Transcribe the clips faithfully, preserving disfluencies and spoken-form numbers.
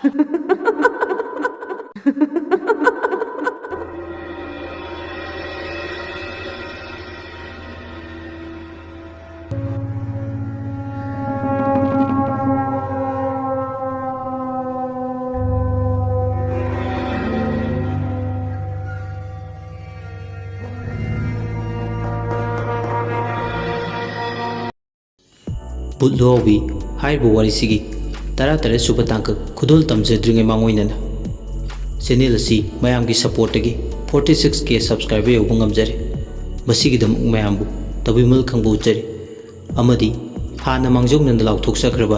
ꯕꯨꯠ ꯂꯨꯍꯥꯎꯕꯤ ꯍꯥꯏꯔꯤꯕ ꯋꯥꯔꯤꯁꯤꯒꯤ ꯇꯔꯥꯇꯔꯦꯠ ꯁꯨꯕ ꯇꯥꯡꯀꯛ ꯈꯨꯗꯣꯜ ꯇꯝꯖꯗ꯭ꯔꯤꯉꯩ ꯃꯥꯡꯑꯣꯏꯅꯅ, ꯆꯦꯅꯦꯜ ꯑꯁꯤ ꯃꯌꯥꯝꯒꯤ ꯁꯄꯣꯔꯠꯇꯒꯤ ꯐꯣꯔꯇꯤ ꯁꯤꯛꯁ ꯀꯦ ꯁꯕꯁꯀ꯭ꯔꯥꯏꯕꯔ ꯌꯧꯕ ꯉꯝꯖꯔꯦ꯫ ꯃꯁꯤꯒꯤꯗꯃꯛ ꯃꯌꯥꯝꯕꯨ ꯇꯧꯕꯤꯃꯜ ꯈꯪꯕ ꯎꯠꯆꯔꯤ꯫ ꯑꯃꯗꯤ ꯍꯥꯟꯅ ꯃꯥꯡꯖꯧꯅꯅ ꯂꯥꯎꯊꯣꯛꯆꯈ꯭ꯔꯕ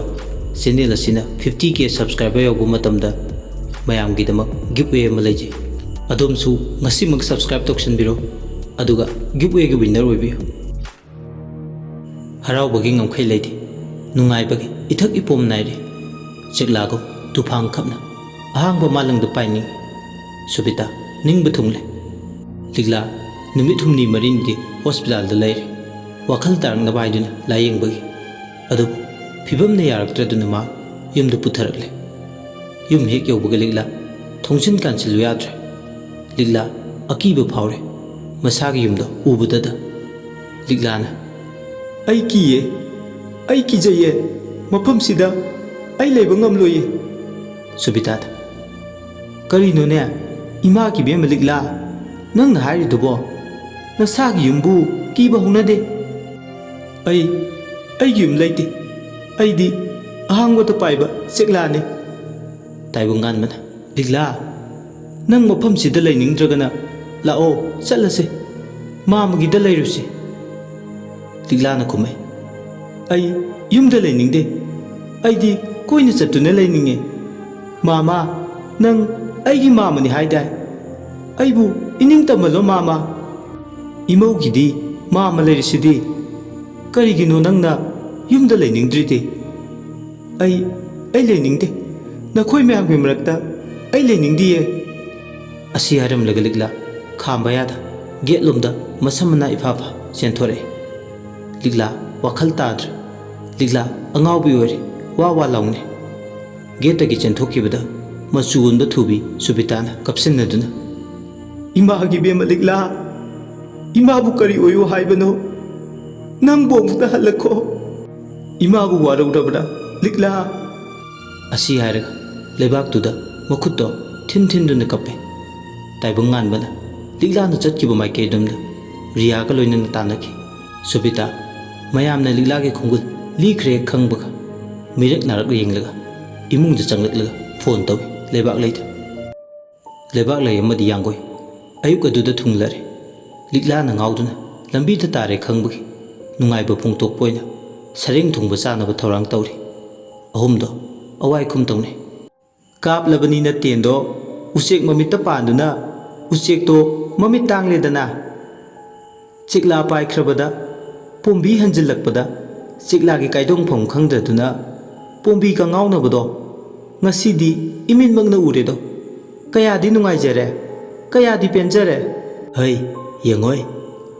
ꯆꯦꯅꯦꯜ ꯑꯁꯤꯅ ꯐꯤꯐꯇꯤ ꯀꯦ ꯁꯕꯁꯀ꯭ꯔꯥꯏꯕꯔ ꯌꯧꯕ ꯃꯇꯝꯗ ꯃꯌꯥꯝꯒꯤꯗꯃꯛ ꯒꯤꯐ ꯑꯋꯦ ꯑꯃ ꯂꯩꯖꯩ꯫ ꯑꯗꯣꯝꯁꯨ ꯉꯁꯤꯃꯛ ꯁꯕꯁꯀ꯭ꯔꯥꯏꯕ ꯇꯧꯁꯟꯕꯤꯔꯣ, ꯑꯗꯨꯒ ꯒꯤꯐ ꯑꯋꯦꯒꯤ ꯋꯤꯟꯅꯔ ꯑꯣꯏꯕꯤꯌꯨ꯫ ꯍꯔꯥꯎꯕꯒꯤ ꯉꯝꯈꯩ ꯂꯩꯇꯦ, ꯅꯨꯡꯉꯥꯏꯕꯒꯤ ꯏꯊꯛ ꯏꯄꯣꯝ ꯅꯥꯏꯔꯦ꯫ ꯆꯦꯛꯂꯥꯒꯨꯝ ꯇꯨꯐꯥꯟ ꯈꯞꯅ ꯑꯍꯥꯡꯕ ꯃꯥꯂꯪꯗ ꯄꯥꯏꯅꯤꯡꯏ꯫ ꯁꯨꯕꯤꯇꯥ ꯅꯤꯡꯕ ꯊꯨꯡꯂꯦ꯫ ꯂꯤꯛꯂꯥ ꯅꯨꯃꯤꯠ ꯍꯨꯝꯅꯤ ꯃꯔꯤꯅꯤꯗꯤ ꯍꯣꯁꯄꯤꯇꯥꯜꯗ ꯂꯩꯔꯦ꯫ ꯋꯥꯈꯜ ꯇꯥꯔꯛꯅꯕ ꯍꯥꯏꯗꯨꯅ ꯂꯥꯌꯦꯡꯕꯒꯤ꯫ ꯑꯗꯨꯕꯨ ꯐꯤꯕꯝꯅ ꯌꯥꯔꯛꯇ꯭ꯔꯗꯨꯅ ꯃꯥ ꯌꯨꯝꯗ ꯄꯨꯊꯔꯛꯂꯦ꯫ ꯌꯨꯝ ꯍꯦꯛ ꯌꯧꯕꯒ ꯂꯤꯛꯂꯥ ꯊꯣꯡꯖꯤꯟ ꯀꯥꯟꯁꯤꯜꯂꯨ ꯌꯥꯗ꯭ꯔꯦ꯫ ꯂꯤꯛꯂꯥ ꯑꯀꯤꯕ ꯐꯥꯎꯔꯦ꯫ ꯃꯁꯥꯒꯤ ꯌꯨꯝꯗꯣ ꯎꯕꯗꯗ ꯂꯤꯛꯂꯥꯅ, "ꯑꯩ ꯀꯤꯌꯦ, ꯑꯩ ꯀꯤꯖꯩꯌꯦ, ꯃꯐꯝꯁꯤꯗ ꯑꯩ ꯂꯩꯕ ꯉꯝꯂꯣꯏꯌꯦ꯫" ꯁꯨꯕꯤꯇꯥꯗ, "ꯀꯔꯤꯅꯣꯅꯦ, ꯏꯃꯥ ꯀꯤꯕꯦꯝꯃ ꯂꯤꯛꯂꯥ, ꯅꯪꯅ ꯍꯥꯏꯔꯤꯗꯨꯕꯣ? ꯅꯁꯥꯒꯤ ꯌꯨꯝꯕꯨ ꯀꯤꯕ ꯍꯧꯅꯗꯦ꯫" "ꯑꯩ, ꯑꯩꯒꯤ ꯌꯨꯝ ꯂꯩꯇꯦ꯫ ꯑꯩꯗꯤ ꯑꯍꯥꯡꯕꯗ ꯄꯥꯏꯕ ꯆꯦꯛꯂꯥꯅꯦ꯫" ꯇꯥꯏꯕꯪꯉꯥꯟꯕꯅ, "ꯂꯤꯛꯂꯥ, ꯅꯪ ꯃꯐꯝꯁꯤꯗ ꯂꯩꯅꯤꯡꯗ꯭ꯔꯒꯅ ꯂꯥꯛꯑꯣ, ꯆꯠꯂꯁꯦ꯫ ꯃꯥꯝꯃꯒꯤꯗ ꯂꯩꯔꯨꯁꯤ꯫" ꯂꯤꯛꯂꯥꯅ ꯈꯨꯝꯃꯦ, "ꯑꯩ ꯌꯨꯝꯗ ꯂꯩꯅꯤꯡꯗꯦ꯫ ꯑꯩꯗꯤ ꯀꯣꯏꯅ ꯆꯠꯇꯨꯅ ꯂꯩꯅꯤꯡꯉꯦ꯫ ꯃꯥꯝꯃ, ꯅꯪ ꯑꯩꯒꯤ ꯃꯥꯝꯃꯅꯤ ꯍꯥꯏꯗꯥꯏ? ꯑꯩꯕꯨ ꯏꯅꯤꯡ ꯇꯝꯍꯜꯂꯣ ꯃꯥꯝꯃ꯫ ꯏꯃꯧꯒꯤꯗꯤ ꯃꯥꯝꯃ ꯂꯩꯔꯤꯁꯤꯗꯤ꯫ ꯀꯔꯤꯒꯤꯅꯣ ꯅꯪꯅ ꯌꯨꯝꯗ ꯂꯩꯅꯤꯡꯗ꯭ꯔꯤꯗꯤ?" "ꯑꯩ, ꯑꯩ ꯂꯩꯅꯤꯡꯗꯦ꯫ ꯅꯈꯣꯏ ꯃꯌꯥꯝꯒꯤ ꯃꯔꯛꯇ ꯑꯩ ꯂꯩꯅꯤꯡꯗꯤꯌꯦ꯫" ꯑꯁꯤ ꯍꯥꯏꯔꯝꯂꯒ ꯂꯤꯛꯂꯥ ꯈꯥꯝꯕ ꯌꯥꯗ ꯒꯦꯠꯂꯣꯝꯗ ꯃꯁꯝ ꯃꯅꯥ ꯏꯐꯥ ꯐꯥ ꯆꯦꯟꯊꯣꯔꯛꯏ꯫ ꯂꯤꯛꯂꯥ ꯋꯥꯈꯜ ꯇꯥꯗ꯭ꯔꯦ꯫ ꯂꯤꯛꯂꯥ ꯑꯉꯥꯎꯕꯤ ꯑꯣꯏꯔꯦ, ꯋꯥ ꯋꯥ ꯂꯥꯎꯅꯩ꯫ ꯒꯦꯠꯇꯒꯤ ꯆꯦꯟꯊꯣꯛꯈꯤꯕꯗ ꯃꯆꯨ ꯑꯣꯟꯕ ꯊꯨꯕꯤ ꯁꯨꯕꯤꯇꯥꯅ ꯀꯞꯁꯤꯟꯅꯗꯨꯅ, "ꯏꯃꯥꯒꯤ ꯏꯕꯦꯝꯃ ꯂꯤꯛꯂꯥ, ꯏꯃꯥꯕꯨ ꯀꯔꯤ ꯑꯣꯏꯌꯨ ꯍꯥꯏꯕꯅꯣ? ꯅꯪꯕꯨ ꯑꯃꯨꯛꯇ ꯍꯜꯂꯛꯈꯣ꯫ ꯏꯃꯥꯕꯨ ꯋꯥꯔꯧꯔꯕ꯭ꯔꯥ ꯂꯤꯛꯂꯥ?" ꯑꯁꯤ ꯍꯥꯏꯔꯒ ꯂꯩꯕꯥꯛꯇꯨꯗ ꯃꯈꯨꯠꯇꯣ ꯊꯤꯟ ꯊꯤꯟꯗꯨꯅ ꯀꯞꯄꯦ꯫ ꯇꯥꯏꯕꯪ ꯉꯥꯟꯕꯅ ꯂꯤꯛꯂꯥꯅ ꯆꯠꯈꯤꯕ ꯃꯥꯏꯀꯩ ꯑꯗꯣꯝꯗ ꯔꯤꯌꯥꯒ ꯂꯣꯏꯅꯅ ꯇꯥꯟꯅꯈꯤ꯫ ꯁꯨꯕꯤꯇꯥ, ꯃꯌꯥꯝꯅ ꯂꯤꯛꯂꯥꯒꯤ ꯈꯣꯡꯒꯨꯜ ꯂꯤꯈ꯭ꯔꯦ ꯈꯪꯕꯒ ꯃꯤꯔꯛ ꯅꯥꯔꯛ ꯌꯦꯡꯂꯒ ꯏꯃꯨꯡꯗ ꯆꯪꯂꯛꯂꯒ ꯐꯣꯟ ꯇꯧꯏ ꯂꯩꯕꯥꯛꯂꯩꯗ꯫ "ꯂꯩꯕꯥꯛꯂꯩ ꯑꯃꯗꯤ ꯌꯥꯡꯒꯣꯏ ꯑꯌꯨꯛ ꯑꯗꯨꯗ ꯊꯨꯡꯂꯔꯦ꯫ ꯂꯤꯛꯂꯥꯅ ꯉꯥꯎꯗꯨꯅ ꯂꯝꯕꯤꯗ ꯇꯥꯔꯦ ꯈꯪꯕꯒꯤ ꯅꯨꯡꯉꯥꯏꯕ ꯐꯣꯡꯗꯣꯛꯄ ꯑꯣꯏꯅ ꯁꯔꯦꯡ ꯊꯣꯡꯕ ꯆꯥꯅꯕ ꯊꯧꯔꯥꯡ ꯇꯧꯔꯤ꯫" ꯑꯍꯨꯝꯗꯣ ꯑꯋꯥꯏ ꯈꯨꯝ ꯇꯧꯅꯩ꯫ ꯀꯥꯞꯂꯕꯅꯤꯅ ꯇꯦꯟꯗꯣ ꯎꯆꯦꯛ ꯃꯃꯤꯠꯇ ꯄꯥꯟꯗꯨꯅ ꯎꯆꯦꯛꯇꯣ ꯃꯃꯤꯠ ꯇꯥꯡꯂꯦꯗꯅ꯫ ꯆꯦꯛꯂꯥ ꯄꯥꯏꯈ꯭ꯔꯕꯗ ꯄꯣꯝꯕꯤ ꯍꯟꯖꯤꯜꯂꯛꯄꯗ ꯆꯦꯛꯂꯥꯒꯤ ꯀꯥꯏꯗꯣꯡꯐꯝ ꯈꯪꯗꯗꯨꯅ ꯄꯣꯝꯕꯤ ꯀꯉꯥꯎꯅꯕꯗꯣ ꯉꯁꯤꯗꯤ ꯏꯃꯤꯠꯃꯛꯅ ꯎꯔꯦꯗꯣ꯫ ꯀꯌꯥꯗꯤ ꯅꯨꯡꯉꯥꯏꯖꯔꯦ, ꯀꯌꯥꯗꯤ ꯄꯦꯟꯖꯔꯦ꯫ ꯍꯩ, ꯌꯦꯡꯉꯣꯏ,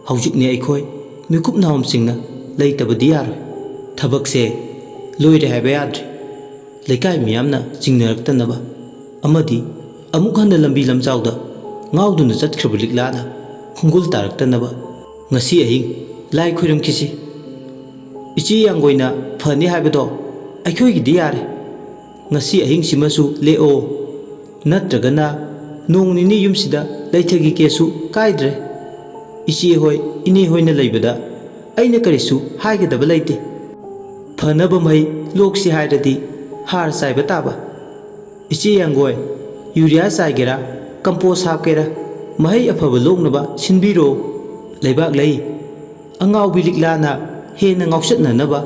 ꯍꯧꯖꯤꯛꯅꯦ ꯑꯩꯈꯣꯏ ꯃꯤꯀꯨꯞ ꯅꯥꯍꯣꯝꯁꯤꯡꯅ ꯂꯩꯇꯕꯗꯤ ꯌꯥꯔꯣꯏ꯫ ꯊꯕꯛꯁꯦ ꯂꯣꯏꯔꯦ ꯍꯥꯏꯕ ꯌꯥꯗ꯭ꯔꯦ꯫ ꯂꯩꯀꯥꯏ ꯃꯤꯌꯥꯝꯅ ꯆꯤꯡꯅꯔꯛꯇꯅꯕ ꯑꯃꯗꯤ ꯑꯃꯨꯛ ꯍꯟꯅ ꯂꯝꯕꯤ ꯂꯝꯖꯥꯎꯗ ꯉꯥꯎꯗꯨꯅ ꯆꯠꯈ꯭ꯔꯕ ꯂꯤꯛꯂꯥꯅ ꯈꯣꯡꯒꯨꯜ ꯇꯥꯔꯛꯇꯅꯕ ꯉꯁꯤ ꯑꯍꯤꯡ ꯂꯥꯏ ꯈꯣꯏꯔꯝꯈꯤꯁꯤ꯫ ꯏꯆꯦ ꯌꯥꯡꯒꯣꯏꯅ ꯐꯅꯤ ꯍꯥꯏꯕꯗꯣ ꯑꯩꯈꯣꯏꯒꯤꯗꯤ ꯌꯥꯔꯦ꯫ ꯉꯁꯤ ꯑꯍꯤꯡꯁꯤꯃꯁꯨ ꯂꯦꯛꯑꯣ, ꯅꯠꯇ꯭ꯔꯒꯅ ꯅꯣꯡ ꯅꯤꯅꯤ ꯌꯨꯝꯁꯤꯗ ꯂꯩꯊꯈꯤꯒꯦꯁꯨ ꯀꯥꯏꯗ꯭ꯔꯦ꯫ ꯏꯆꯦ ꯍꯣꯏ, ꯏꯅꯦ ꯍꯣꯏꯅ ꯂꯩꯕꯗ ꯑꯩꯅ ꯀꯔꯤꯁꯨ ꯍꯥꯏꯒꯗꯕ ꯂꯩꯇꯦ꯫ ꯐꯅꯕ ꯃꯍꯩ ꯂꯣꯛꯁꯤ ꯍꯥꯏꯔꯗꯤ ꯍꯥꯔ ꯆꯥꯏꯕ ꯇꯥꯕ꯫ ꯏꯆꯦ ꯌꯥꯡꯒꯣꯏ, ꯌꯨꯔꯤꯌꯥ ꯆꯥꯏꯒꯦꯔꯥ, ꯀꯝꯄꯣꯁ ꯍꯥꯞꯀꯦꯔꯥ, ꯃꯍꯩ ꯑꯐꯕ ꯂꯣꯛꯅꯕ ꯁꯤꯟꯕꯤꯔꯣ꯫ ꯂꯩꯕꯥꯛꯂꯩ, ꯑꯉꯥꯎꯕꯤ ꯂꯤꯛꯂꯥꯅ ꯍꯦꯟꯅ ꯉꯥꯎꯆꯠꯅꯅꯕ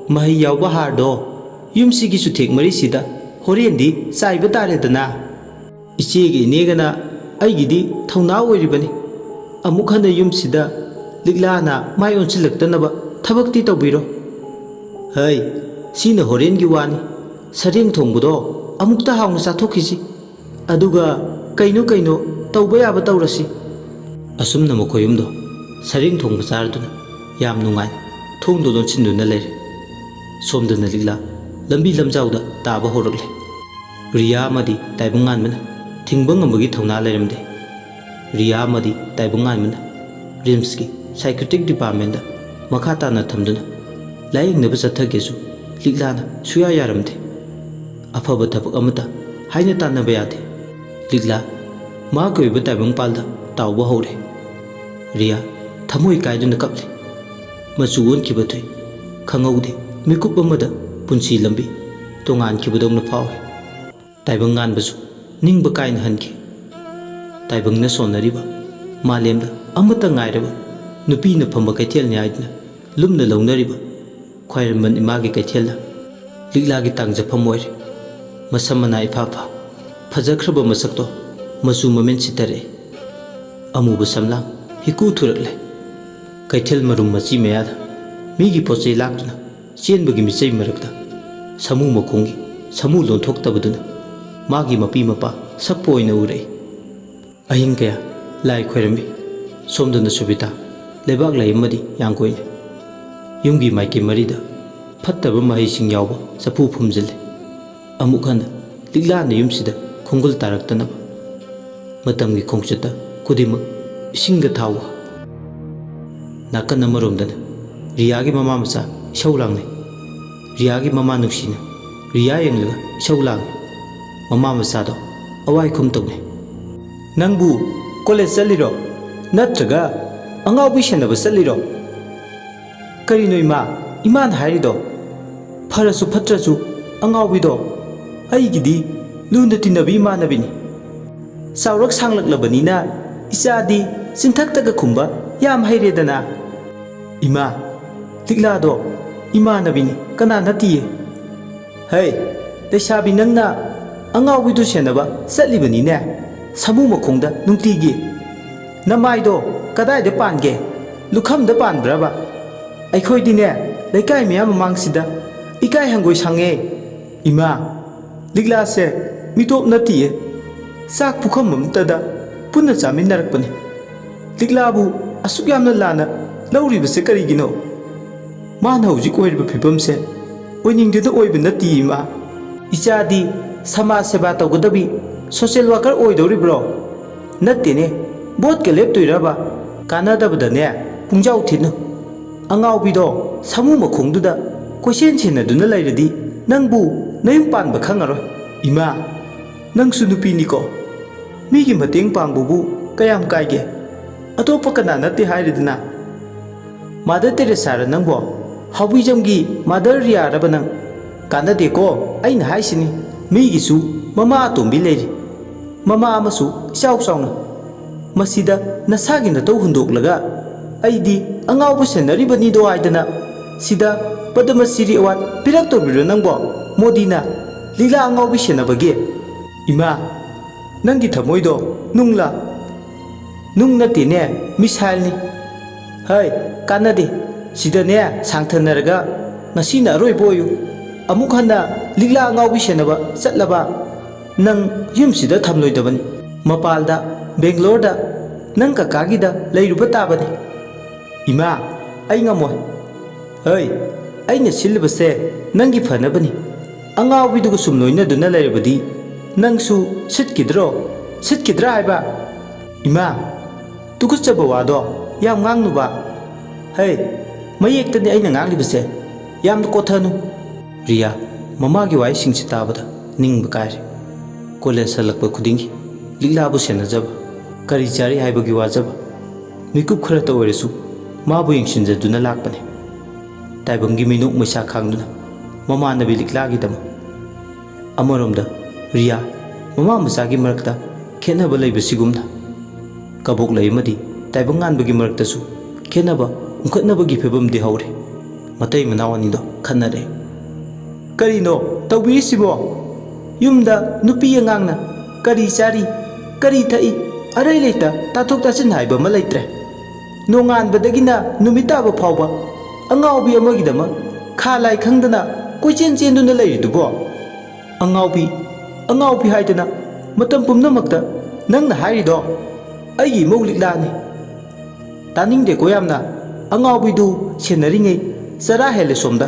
ꯃꯍꯩ ꯌꯥꯎꯕ ꯍꯥꯔꯗꯣ ꯌꯨꯝꯁꯤꯒꯤ ꯆꯨꯊꯦꯛ ꯃꯔꯤꯁꯤꯗ ꯍꯣꯔꯦꯟꯗꯤ ꯆꯥꯏꯕ ꯇꯥꯔꯦꯗꯅ꯫ ꯏꯆꯦꯒ ꯏꯅꯦꯒꯅ ꯑꯩꯒꯤꯗꯤ ꯊꯧꯅꯥ ꯑꯣꯏꯔꯤꯕꯅꯤ꯫ ꯑꯃꯨꯛ ꯍꯟꯅ ꯌꯨꯝꯁꯤꯗ ꯂꯤꯛꯂꯥꯅ ꯃꯥꯏ ꯑꯣꯟꯁꯤꯜꯂꯛꯇꯅꯕ ꯊꯕꯛꯇꯤ ꯇꯧꯕꯤꯔꯣ꯫ ꯍꯩ, ꯁꯤꯅ ꯍꯣꯔꯦꯟꯒꯤ ꯋꯥꯅꯤ꯫ ꯁꯔꯦꯡ ꯊꯣꯡꯕꯗꯣ ꯑꯃꯨꯛꯇ ꯍꯥꯎꯅ ꯆꯥꯊꯣꯛꯈꯤꯁꯤ꯫ ꯑꯗꯨꯒ ꯀꯩꯅꯣ ꯀꯩꯅꯣ ꯇꯧꯕ ꯌꯥꯕ ꯇꯧꯔꯁꯤ꯫ ꯑꯁꯨꯝꯅ ꯃꯈꯣꯏ ꯑꯍꯨꯝꯗꯣ ꯁꯔꯦꯡ ꯊꯣꯡꯕ ꯆꯥꯔꯗꯨꯅ ꯌꯥꯝ ꯅꯨꯡꯉꯥꯏ ꯊꯣꯡꯗꯣ ꯂꯣꯟꯁꯤꯟꯗꯨꯅ ꯂꯩꯔꯦ꯫ ꯁꯣꯝꯗꯅ ꯂꯤꯛꯂꯥ ꯂꯝꯕꯤ ꯂꯝꯖꯥꯎꯗ ꯇꯥꯕ ꯍꯧꯔꯛꯂꯦ꯫ ꯔꯤꯌꯥ ꯑꯃꯗꯤ ꯇꯥꯏꯕꯪꯉꯥꯟꯕꯅ ꯊꯤꯡꯕ ꯉꯝꯕꯒꯤ ꯊꯧꯅꯥ ꯂꯩꯔꯝꯗꯦ꯫ ꯔꯤꯌꯥ ꯑꯃꯗꯤ ꯇꯥꯏꯕꯪꯉꯥꯟꯕꯅ ꯔꯤꯝꯁꯀꯤ psychiatric departmentꯗ ꯃꯈꯥ ꯇꯥꯅ ꯊꯝꯗꯨꯅ ꯂꯥꯌꯦꯡꯅꯕ ꯆꯠꯊꯒꯦꯁꯨ ꯂꯤꯛꯂꯥꯅ ꯁꯨꯌꯥ ꯌꯥꯔꯝꯗꯦ꯫ ꯑꯐꯕ ꯊꯕꯛ ꯑꯃꯠꯇ ꯍꯥꯏꯅ ꯇꯥꯟꯅꯕ ꯌꯥꯗꯦ꯫ ꯂꯤꯛꯂꯥ ꯃꯍꯥꯛꯀꯤ ꯑꯣꯏꯕ ꯇꯥꯏꯕꯪꯄꯥꯜꯗ ꯇꯥꯎꯕ ꯍꯧꯔꯦ꯫ ꯔꯤꯌꯥ ꯊꯃꯣꯏ ꯀꯥꯏꯗꯨꯅ ꯀꯞꯂꯤ꯫ ꯃꯆꯨ ꯑꯣꯟꯈꯤꯕ ꯊꯣꯛꯏ꯫ ꯈꯪꯍꯧꯗꯦ, ꯃꯤꯀꯨꯞ ꯑꯃꯗ ꯄꯨꯟꯁꯤ ꯂꯝꯕꯤ ꯇꯣꯉꯥꯟꯈꯤꯕꯗꯧꯅ ꯐꯥꯎꯏ꯫ ꯇꯥꯏꯕꯪ ꯉꯥꯟꯕꯁꯨ ꯅꯤꯡꯕ ꯀꯥꯏꯅ ꯍꯟꯈꯤ꯫ ꯇꯥꯏꯕꯪꯅ ꯁꯣꯟꯅꯔꯤꯕ ꯃꯥꯂꯦꯝꯗ ꯑꯃꯠꯇ ꯉꯥꯏꯔꯕ ꯅꯨꯄꯤꯅ ꯐꯝꯕ ꯀꯩꯊꯦꯜꯅꯤ ꯍꯥꯏꯗꯨꯅ ꯂꯨꯝꯅ ꯂꯧꯅꯔꯤꯕ ꯈ꯭ꯋꯥꯏꯔꯝꯕꯟ ꯏꯃꯥꯒꯤ ꯀꯩꯊꯦꯜꯗ ꯂꯤꯛꯂꯥꯒꯤ ꯇꯥꯡꯖꯐꯝ ꯑꯣꯏꯔꯦ꯫ ꯃꯁꯝ ꯃꯅꯥ ꯏꯐꯥ ꯐꯥ, ꯐꯖꯈ꯭ꯔꯕ ꯃꯁꯛꯇꯣ ꯃꯆꯨ ꯃꯃꯦꯟ ꯁꯤꯠꯊꯔꯛꯑꯦ꯫ ꯑꯃꯨꯕ ꯁꯝꯂꯥꯡ ꯍꯤꯀꯨ ꯊꯨꯔꯛꯂꯦ꯫ ꯀꯩꯊꯦꯜ ꯃꯔꯨꯝ ꯃꯆꯤ ꯃꯌꯥꯗ ꯃꯤꯒꯤ ꯄꯣꯠ ꯆꯩ ꯂꯥꯛꯇꯨꯅ ꯆꯦꯟꯕꯒꯤ ꯃꯤꯆꯩ ꯃꯔꯛꯇ ꯁꯥꯃꯨ ꯃꯈꯣꯡꯒꯤ ꯁꯥꯃꯨ ꯂꯣꯟꯊꯣꯛꯇꯕꯗꯨꯅ ꯃꯥꯒꯤ ꯃꯄꯤ ꯃꯄꯥ ꯁꯛꯄ ꯑꯣꯏꯅ ꯎꯔꯛꯏ꯫ ꯑꯍꯤꯡ ꯀꯌꯥ ꯂꯥꯏ ꯈꯣꯏꯔꯝꯃꯤ꯫ ꯁꯣꯝꯗꯅ ꯁꯨꯕꯤꯇꯥ ꯂꯩꯕꯥꯛ ꯂꯩ ꯑꯃꯗꯤ ꯌꯥꯡꯒꯣꯏꯅꯤ꯫ ꯌꯨꯝꯒꯤ ꯃꯥꯏꯀꯩ ꯃꯔꯤꯗ ꯐꯠꯇꯕ ꯃꯍꯩꯁꯤꯡ ꯌꯥꯎꯕ ꯆꯐꯨ ꯐꯨꯝꯖꯤꯜꯂꯤ꯫ ꯑꯃꯨꯛ ꯍꯟꯅ ꯂꯤꯛꯂꯥꯅ ꯌꯨꯝꯁꯤꯗ ꯈꯣꯡꯒꯨꯜ ꯇꯥꯔꯛꯇꯅꯕ ꯃꯇꯝꯒꯤ ꯈꯣꯡꯆꯠꯇ ꯈꯨꯗꯤꯡꯃꯛ ꯏꯁꯤꯡꯒ ꯊꯥꯎꯒ꯫ ꯅꯥꯀꯟ ꯑꯃꯔꯣꯝꯗꯅ ꯔꯤꯌꯥꯒꯤ ꯃꯃꯥ ꯃꯆꯥ ꯏꯁꯧ ꯂꯥꯡꯅꯩ꯫ ꯔꯤꯌꯥꯒꯤ ꯃꯃꯥ ꯅꯨꯡꯁꯤꯅ ꯔꯤꯌꯥ ꯌꯦꯡꯂꯒ ꯏꯁꯧ ꯂꯥꯡꯏ꯫ ꯃꯃꯥ ꯃꯆꯥꯗꯣ ꯑꯋꯥꯏꯈꯨꯝ ꯇꯧꯅꯩ꯫ "ꯅꯪꯕꯨ ꯀꯣꯂꯦꯖ ꯆꯠꯂꯤꯔꯣ? ꯅꯠꯇ꯭ꯔꯒ ꯑꯉꯥꯎꯕꯤ ꯁꯦꯟꯅꯕ ꯆꯠꯂꯤꯔꯣ? ꯀꯔꯤꯅꯣ ꯏꯃꯥ, ꯏꯃꯥꯅ ꯍꯥꯏꯔꯤꯗꯣ? ꯐꯔꯁꯨ ꯐꯠꯇ꯭ꯔꯁꯨ ꯑꯉꯥꯎꯕꯤꯗꯣ ꯑꯩꯒꯤꯗꯤ ꯂꯨꯅ ꯇꯤꯟꯅꯕ ꯏꯃꯥꯟꯅꯕꯤꯅꯤ꯫ ꯆꯥꯎꯔꯛ ꯁꯥꯡꯂꯛꯂꯕꯅꯤꯅ ꯏꯆꯥꯗꯤ ꯆꯤꯟꯊꯛꯇꯒ ꯈꯨꯝꯕ ꯌꯥꯝ ꯍꯩꯔꯦꯗꯅ꯫ ꯏꯃꯥ, ꯂꯤꯛꯂꯥꯗꯣ ꯏꯃꯥꯟꯅꯕꯤꯅꯤ, ꯀꯅꯥ ꯅꯠꯇꯤꯌꯦ꯫ ꯍꯩ, ꯂꯩꯁꯥꯕꯤ ꯅꯪꯅ ꯑꯉꯥꯎꯕꯤꯗꯨ ꯁꯦꯟꯅꯕ ꯆꯠꯂꯤꯕꯅꯤꯅꯦ, ꯁꯥꯃꯨ ꯃꯈꯣꯡꯗ ꯅꯨꯡꯇꯤꯒꯤ꯫ ꯅꯃꯥꯏꯗꯣ ꯀꯗꯥꯏꯗ ꯄꯥꯟꯒꯦ? ꯂꯨꯈꯝꯗ ꯄꯥꯟꯕ꯭ꯔꯕ? ꯑꯩꯈꯣꯏꯗꯤꯅꯦ, ꯂꯩꯀꯥꯏ ꯃꯌꯥꯝ ꯃꯃꯥꯡꯁꯤꯗ ꯏꯀꯥꯏ ꯍꯪꯒꯣꯏ ꯁꯪꯉꯦ꯫ ꯏꯃꯥ, ꯂꯤꯛꯂꯥꯁꯦ ꯃꯤꯇꯣꯞ ꯅꯠꯇꯤꯌꯦ, ꯆꯥꯛ ꯄꯨꯈꯝ ꯑꯃꯠꯇꯗ ꯄꯨꯟꯅ ꯆꯥꯃꯤꯟꯅꯔꯛꯄꯅꯤ꯫ ꯂꯤꯛꯂꯥꯕꯨ ꯑꯁꯨꯛ ꯌꯥꯝꯅ ꯂꯥꯟꯅ ꯂꯧꯔꯤꯕꯁꯦ ꯀꯔꯤꯒꯤꯅꯣ? ꯃꯥꯅ ꯍꯧꯖꯤꯛ ꯑꯣꯏꯔꯤꯕ ꯐꯤꯕꯝꯁꯦ ꯑꯣꯏꯅꯤꯡꯗꯨꯅ ꯑꯣꯏꯕ ꯅꯠꯇꯦ, ꯏꯃꯥ꯫ ꯏꯆꯥꯗꯤ ꯁꯃꯥꯖ ꯁꯦꯕꯥ ꯇꯧꯒꯗꯕꯤ ꯁꯣꯁꯤꯌꯦꯜ ꯋꯥꯀꯔ ꯑꯣꯏꯗꯧꯔꯤꯕ꯭ꯔꯣ? ꯅꯠꯇꯦꯅꯦ, ꯚꯣꯠꯀ ꯂꯦꯞꯇꯣꯏꯔꯕ? ꯀꯥꯟꯅꯗꯕꯗꯅꯦ, ꯄꯨꯡꯖꯥꯎ ꯊꯤꯠꯅꯨ꯫ ꯑꯉꯥꯎꯕꯤꯗꯣ ꯁꯥꯃꯨ ꯃꯈꯣꯡꯗꯨꯗ ꯀꯣꯏꯁꯦꯟ ꯁꯦꯟꯅꯗꯨꯅ ꯂꯩꯔꯗꯤ ꯅꯪꯕꯨ ꯅꯌꯨꯝ ꯄꯥꯟꯕ ꯈꯪꯉꯔꯣꯏ꯫ ꯏꯃꯥ, ꯅꯪꯁꯨ ꯅꯨꯄꯤꯅꯤꯀꯣ꯫ ꯃꯤꯒꯤ ꯃꯇꯦꯡ ꯄꯥꯡꯕꯕꯨ ꯀꯌꯥꯝ ꯀꯥꯏꯒꯦ? ꯑꯇꯣꯞꯄ ꯀꯅꯥ ꯅꯠꯇꯦ ꯍꯥꯏꯔꯤꯗꯅ꯫ ꯃꯥꯗꯔ ꯇꯦꯔꯦꯁꯥꯔ ꯅꯪꯕꯣ? ꯍꯥꯎꯕꯤꯖꯝꯒꯤ ꯃꯥꯗꯔ ꯔꯤꯌꯥꯔꯕ ꯅꯪ? ꯀꯥꯟꯅꯗꯦꯀꯣ, ꯑꯩꯅ ꯍꯥꯏꯁꯤꯅꯤ, ꯃꯤꯒꯤꯁꯨ ꯃꯃꯥ ꯑꯇꯣꯝꯕꯤ ꯂꯩꯔꯤ, ꯃꯃꯥ ꯑꯃꯁꯨ ꯏꯆꯥꯎ ꯆꯥꯎꯅ꯫ ꯃꯁꯤꯗ ꯅꯁꯥꯒꯤ ꯅꯇꯧ ꯍꯨꯟꯗꯣꯛꯂꯒ ꯑꯩꯗꯤ ꯑꯉꯥꯎꯕ ꯁꯦꯟꯅꯔꯤꯕꯅꯤꯗꯣ ꯍꯥꯏꯗꯅ ꯁꯤꯗ ꯄꯗꯃꯁꯤꯔꯤ ꯑꯦꯋꯥꯔꯗ ꯄꯤꯔꯛꯇꯧꯔꯤꯕ꯭ꯔꯣ ꯅꯪꯕꯣ? ꯃꯣꯗꯤꯅ ꯂꯤꯛꯂꯥ ꯑꯉꯥꯎꯕꯤ ꯁꯦꯟꯅꯕꯒꯤ? ꯏꯃꯥ, ꯅꯪꯒꯤ ꯊꯃꯣꯏꯗꯣ ꯅꯨꯡꯂꯥ? ꯅꯨꯡ ꯅꯠꯇꯦꯅꯦ, ꯃꯤꯁꯥꯏꯜꯅꯤ꯫ ꯍꯩ, ꯀꯥꯟꯅꯗꯦ꯫ ꯁꯤꯗꯅꯦ ꯁꯥꯡꯊꯅꯔꯒ ꯉꯁꯤꯅ ꯑꯔꯣꯏꯕ ꯑꯣꯏꯌꯨ꯫ ꯑꯃꯨꯛ ꯍꯟꯅ ꯂꯤꯛꯂꯥ ꯑꯉꯥꯎꯕꯤ ꯁꯦꯟꯅꯕ ꯆꯠꯂꯕ ꯅꯪ ꯌꯨꯝꯁꯤꯗ ꯊꯝꯂꯣꯏꯗꯕꯅꯤ꯫ ꯃꯄꯥꯜꯗ, ꯕꯦꯡꯒ꯭ꯂꯣꯔꯗ ꯅꯪ ꯀꯀꯥꯒꯤꯗ ꯂꯩꯔꯨꯕ ꯇꯥꯕꯅꯤ꯫ ꯏꯃꯥ, ꯑꯩ ꯉꯝꯃꯣꯏ꯫ ꯍꯩ, ꯑꯩꯅ ꯁꯤꯜꯂꯤꯕꯁꯦ ꯅꯪꯒꯤ ꯐꯅꯕꯅꯤ꯫ ꯑꯉꯥꯎꯕꯤꯗꯨꯒ ꯁꯨꯝ ꯂꯣꯏꯅꯗꯨꯅ ꯂꯩꯔꯕꯗꯤ ꯅꯪꯁꯨ ꯁꯤꯠꯈꯤꯗ꯭ꯔꯣ? ꯁꯤꯠꯈꯤꯗ꯭ꯔꯥ ꯍꯥꯏꯕ? ꯏꯃꯥ, ꯇꯨꯀꯠꯆꯕ ꯋꯥꯗꯣ ꯌꯥꯝ ꯉꯥꯡꯅꯨꯕ꯫ ꯍꯩ, ꯃꯌꯦꯛꯇꯅꯤ ꯑꯩꯅ ꯉꯥꯡꯂꯤꯕꯁꯦ꯫ ꯌꯥꯝꯅ ꯀꯣꯊꯅꯨ꯫ ꯔꯤꯌꯥ, ꯃꯃꯥꯒꯤ ꯋꯥꯍꯩꯁꯤꯡꯁꯤ ꯇꯥꯕꯗ ꯅꯤꯡꯕ ꯀꯥꯏꯔꯦ꯫ ꯀꯣꯂꯦꯖ ꯍꯜꯂꯛꯄ ꯈꯨꯗꯤꯡꯒꯤ ꯂꯤꯛꯂꯥꯕꯨ ꯁꯦꯟꯅꯖꯕ, ꯀꯔꯤ ꯆꯥꯔꯤ ꯍꯥꯏꯕꯒꯤ ꯋꯥꯖꯕ꯫ ꯃꯤꯀꯨꯞ ꯈꯔꯇ ꯑꯣꯏꯔꯁꯨ ꯃꯥꯕꯨ ꯌꯦꯡꯁꯤꯟꯖꯗꯨꯅ ꯂꯥꯛꯄꯅꯤ꯫ ꯇꯥꯏꯕꯪꯒꯤ ꯃꯤꯅꯣꯛ ꯃꯩꯁꯥ ꯈꯥꯡꯗꯨꯅ ꯃꯃꯥꯟꯅꯕꯤ ꯂꯤꯛꯂꯥꯒꯤꯗꯃꯛ꯫ ꯑꯃꯔꯣꯝꯗ ꯔꯤꯌꯥ, ꯃꯃꯥ ꯃꯆꯥꯒꯤ ꯃꯔꯛꯇ ꯈꯦꯠꯅꯕ ꯂꯩꯕꯁꯤꯒꯨꯝꯅ ꯀꯕꯣꯛꯂꯩ ꯑꯃꯗꯤ ꯇꯥꯏꯕꯪ ꯉꯥꯟꯕꯒꯤ ꯃꯔꯛꯇꯁꯨ ꯈꯦꯠꯅꯕ ꯎꯪꯈꯠꯅꯕꯒꯤ ꯐꯤꯕꯝꯗꯤ ꯍꯧꯔꯦ꯫ ꯃꯇꯩ ꯃꯅꯥꯎ ꯑꯅꯤꯗꯣ ꯈꯠꯅꯔꯦ꯫ ꯀꯔꯤꯅꯣ ꯇꯧꯕꯤꯔꯤꯁꯤꯕꯣ? ꯌꯨꯝꯗ ꯅꯨꯄꯤ ꯑꯉꯥꯡꯅ ꯀꯔꯤ ꯆꯥꯔꯤ, ꯀꯔꯤ ꯊꯛꯏ, ꯑꯔꯩ ꯂꯩꯇ ꯇꯥꯊꯣꯛ ꯇꯥꯁꯤꯟ ꯍꯥꯏꯕ ꯑꯃ ꯂꯩꯇ꯭ꯔꯦ꯫ ꯅꯣꯡꯉꯥꯟꯕꯗꯒꯤꯅ ꯅꯨꯃꯤꯠ ꯇꯥꯕ ꯐꯥꯎꯕ ꯑꯉꯥꯎꯕꯤ ꯑꯃꯒꯤꯗꯃꯛ ꯈꯥ ꯂꯥꯏ ꯈꯪꯗꯅ ꯀꯣꯏꯆꯦꯟ ꯆꯦꯟꯗꯨꯅ ꯂꯩꯔꯤꯗꯨꯕꯣ? ꯑꯉꯥꯎꯕꯤ, ꯑꯉꯥꯎꯕꯤ ꯍꯥꯏꯗꯅ ꯃꯇꯝ ꯄꯨꯝꯅꯃꯛꯇ ꯅꯪꯅ ꯍꯥꯏꯔꯤꯗꯣ ꯑꯩꯒꯤ ꯏꯃꯧ ꯂꯤꯛꯂꯥꯅꯤ꯫ ꯇꯥꯅꯤꯡꯗꯦꯀꯣ ꯌꯥꯝꯅ꯫ ꯑꯉꯥꯎꯕꯤꯗꯨ ꯁꯦꯟꯅꯔꯤꯉꯩ ꯆꯔꯥ ꯍꯦꯜꯂꯦ ꯁꯣꯝꯗ꯫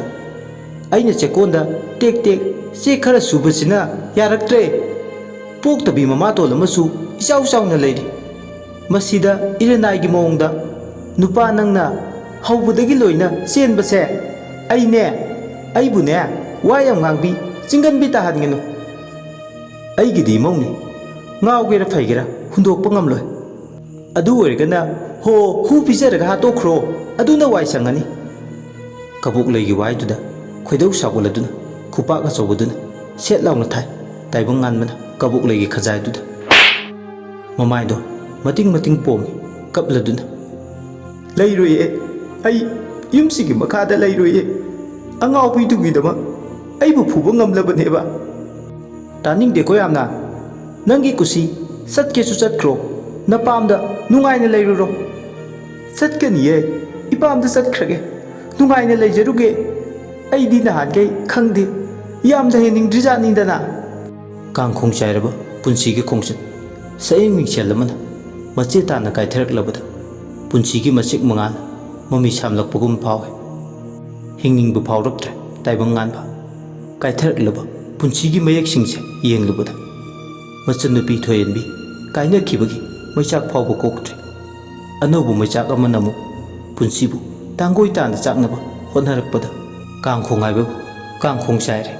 ꯑꯩꯅ ꯆꯦꯛꯀꯣꯟꯗ ꯇꯦꯛ ꯇꯦꯛ ꯆꯦꯛ ꯈꯔ ꯁꯨꯕꯁꯤꯅ ꯌꯥꯔꯛꯇ꯭ꯔꯦ꯫ ꯄꯣꯛꯇꯕꯤ ꯃꯃꯥꯇꯣꯟ ꯑꯃꯁꯨ ꯏꯆꯥꯎ ꯆꯥꯎꯅ ꯂꯩꯔꯤ꯫ ꯃꯁꯤꯗ ꯏꯔꯅꯥꯏꯒꯤ ꯃꯑꯣꯡꯗ, "ꯅꯨꯄꯥ ꯅꯪꯅ ꯍꯧꯕꯗꯒꯤ ꯂꯣꯏꯅ ꯆꯦꯟꯕꯁꯦ ꯑꯩꯅꯦ, ꯑꯩꯕꯨꯅꯦ ꯋꯥ ꯌꯥꯝ ꯉꯥꯡꯕꯤ, ꯆꯤꯡꯒꯟꯕꯤ ꯇꯥꯍꯟꯒꯅꯨ꯫ ꯑꯩꯒꯤꯗꯤ ꯏꯃꯧꯅꯤ, ꯉꯥꯎꯒꯦꯔꯥ ꯐꯩꯒꯦꯔꯥ ꯍꯨꯟꯗꯣꯛꯄ ꯉꯝꯂꯣꯏ꯫ ꯑꯗꯨ ꯑꯣꯏꯔꯒꯅ ꯍꯣ ꯍꯨ ꯄꯤꯖꯔꯒ ꯍꯥꯠꯇꯣꯛꯈ꯭ꯔꯣ, ꯑꯗꯨꯅ ꯋꯥꯏ ꯁꯪꯉꯅꯤ"꯫ ꯀꯕꯣꯛꯂꯩꯒꯤ ꯋꯥꯍꯩꯗꯨꯗ ꯈꯣꯏꯗꯧ ꯁꯥꯎꯒꯠꯂꯗꯨꯅ ꯈꯨꯄꯥꯛ ꯑꯆꯧꯕꯗꯨꯅ ꯁꯦꯠ ꯂꯥꯎꯅ ꯊꯥꯏ ꯇꯥꯏꯕꯪꯉꯥꯟꯕꯅ ꯀꯕꯣꯛꯂꯩꯒꯤ ꯈꯖꯥꯏꯗꯨꯗ꯫ ꯃꯃꯥꯏꯗꯣ ꯃꯇꯤꯡ ꯃꯇꯤꯡ ꯄꯣꯝꯃꯤ, ꯀꯞꯂꯗꯨꯅ꯫ "ꯂꯩꯔꯣꯏꯌꯦ, ꯑꯩ ꯌꯨꯝꯁꯤꯒꯤ ꯃꯈꯥꯗ ꯂꯩꯔꯣꯏꯌꯦ꯫ ꯑꯉꯥꯎꯕꯤꯗꯨꯒꯤꯗꯃꯛ ꯑꯩꯕꯨ ꯐꯨꯕ ꯉꯝꯂꯕꯅꯦꯕ"꯫ "ꯇꯥꯅꯤꯡꯗꯦꯀꯣ ꯌꯥꯝꯅ꯫ ꯅꯪꯒꯤ ꯀꯨꯁꯤ, ꯆꯠꯀꯦꯁꯨ ꯆꯠꯈ꯭ꯔꯣ, ꯅꯄꯥꯝꯗ ꯅꯨꯡꯉꯥꯏꯅ ꯂꯩꯔꯨꯔꯣ"꯫ "ꯆꯠꯀꯅꯤꯌꯦ, ꯏꯄꯥꯝꯗ ꯆꯠꯈ꯭ꯔꯒꯦ, ꯅꯨꯡꯉꯥꯏꯅ ꯂꯩꯖꯔꯨꯒꯦ꯫ ꯑꯩꯗꯤ ꯅꯍꯥꯟꯈꯩ ꯈꯪꯗꯦ, ꯌꯥꯝꯅ ꯍꯦꯟꯅꯤꯡꯗ꯭ꯔꯤꯖꯥꯠꯅꯤꯗꯅ"꯫ ꯀꯥꯡꯈꯣꯡ ꯆꯥꯏꯔꯕ ꯄꯨꯟꯁꯤꯒꯤ ꯈꯣꯡꯆꯠ ꯁꯛꯌꯦꯡ ꯃꯤꯡꯁꯦꯜ ꯑꯃꯅ ꯃꯆꯦ ꯇꯥꯅ ꯀꯥꯏꯊꯔꯛꯂꯕꯗ ꯄꯨꯟꯁꯤꯒꯤ ꯃꯁꯦꯛ ꯃꯉꯥꯜ ꯃꯃꯤ ꯁꯥꯝꯂꯛꯄꯒꯨꯝ ꯐꯥꯎꯏ꯫ ꯍꯤꯡꯅꯤꯡꯕ ꯐꯥꯎꯔꯛꯇ꯭ꯔꯦ ꯇꯥꯏꯕꯪ ꯉꯥꯟꯕ꯫ ꯀꯥꯏꯊꯔꯛꯂꯕ ꯄꯨꯟꯁꯤꯒꯤ ꯃꯌꯦꯛꯁꯤꯡꯁꯦ ꯌꯦꯡꯂꯨꯕꯗ ꯃꯆꯟꯅꯨꯄꯤ ꯊꯣꯏꯍꯟꯕꯤ ꯀꯥꯏꯅꯈꯤꯕꯒꯤ ꯃꯩꯆꯥꯛ ꯐꯥꯎꯕ ꯀꯣꯛꯇ꯭ꯔꯤ꯫ ꯑꯅꯧꯕ ꯃꯩꯆꯥꯛ ꯑꯃꯅ ꯑꯃꯨꯛ ꯄꯨꯟꯁꯤꯕꯨ ꯇꯥꯡꯒꯣꯏ ꯇꯥꯅ ꯆꯥꯛꯅꯕ ꯍꯣꯠꯅꯔꯛꯄꯗ ꯀꯥꯡꯈꯣꯡ ꯍꯥꯏꯕꯕꯨ ꯀꯥꯡꯈꯣꯡ ꯆꯥꯏꯔꯦ꯫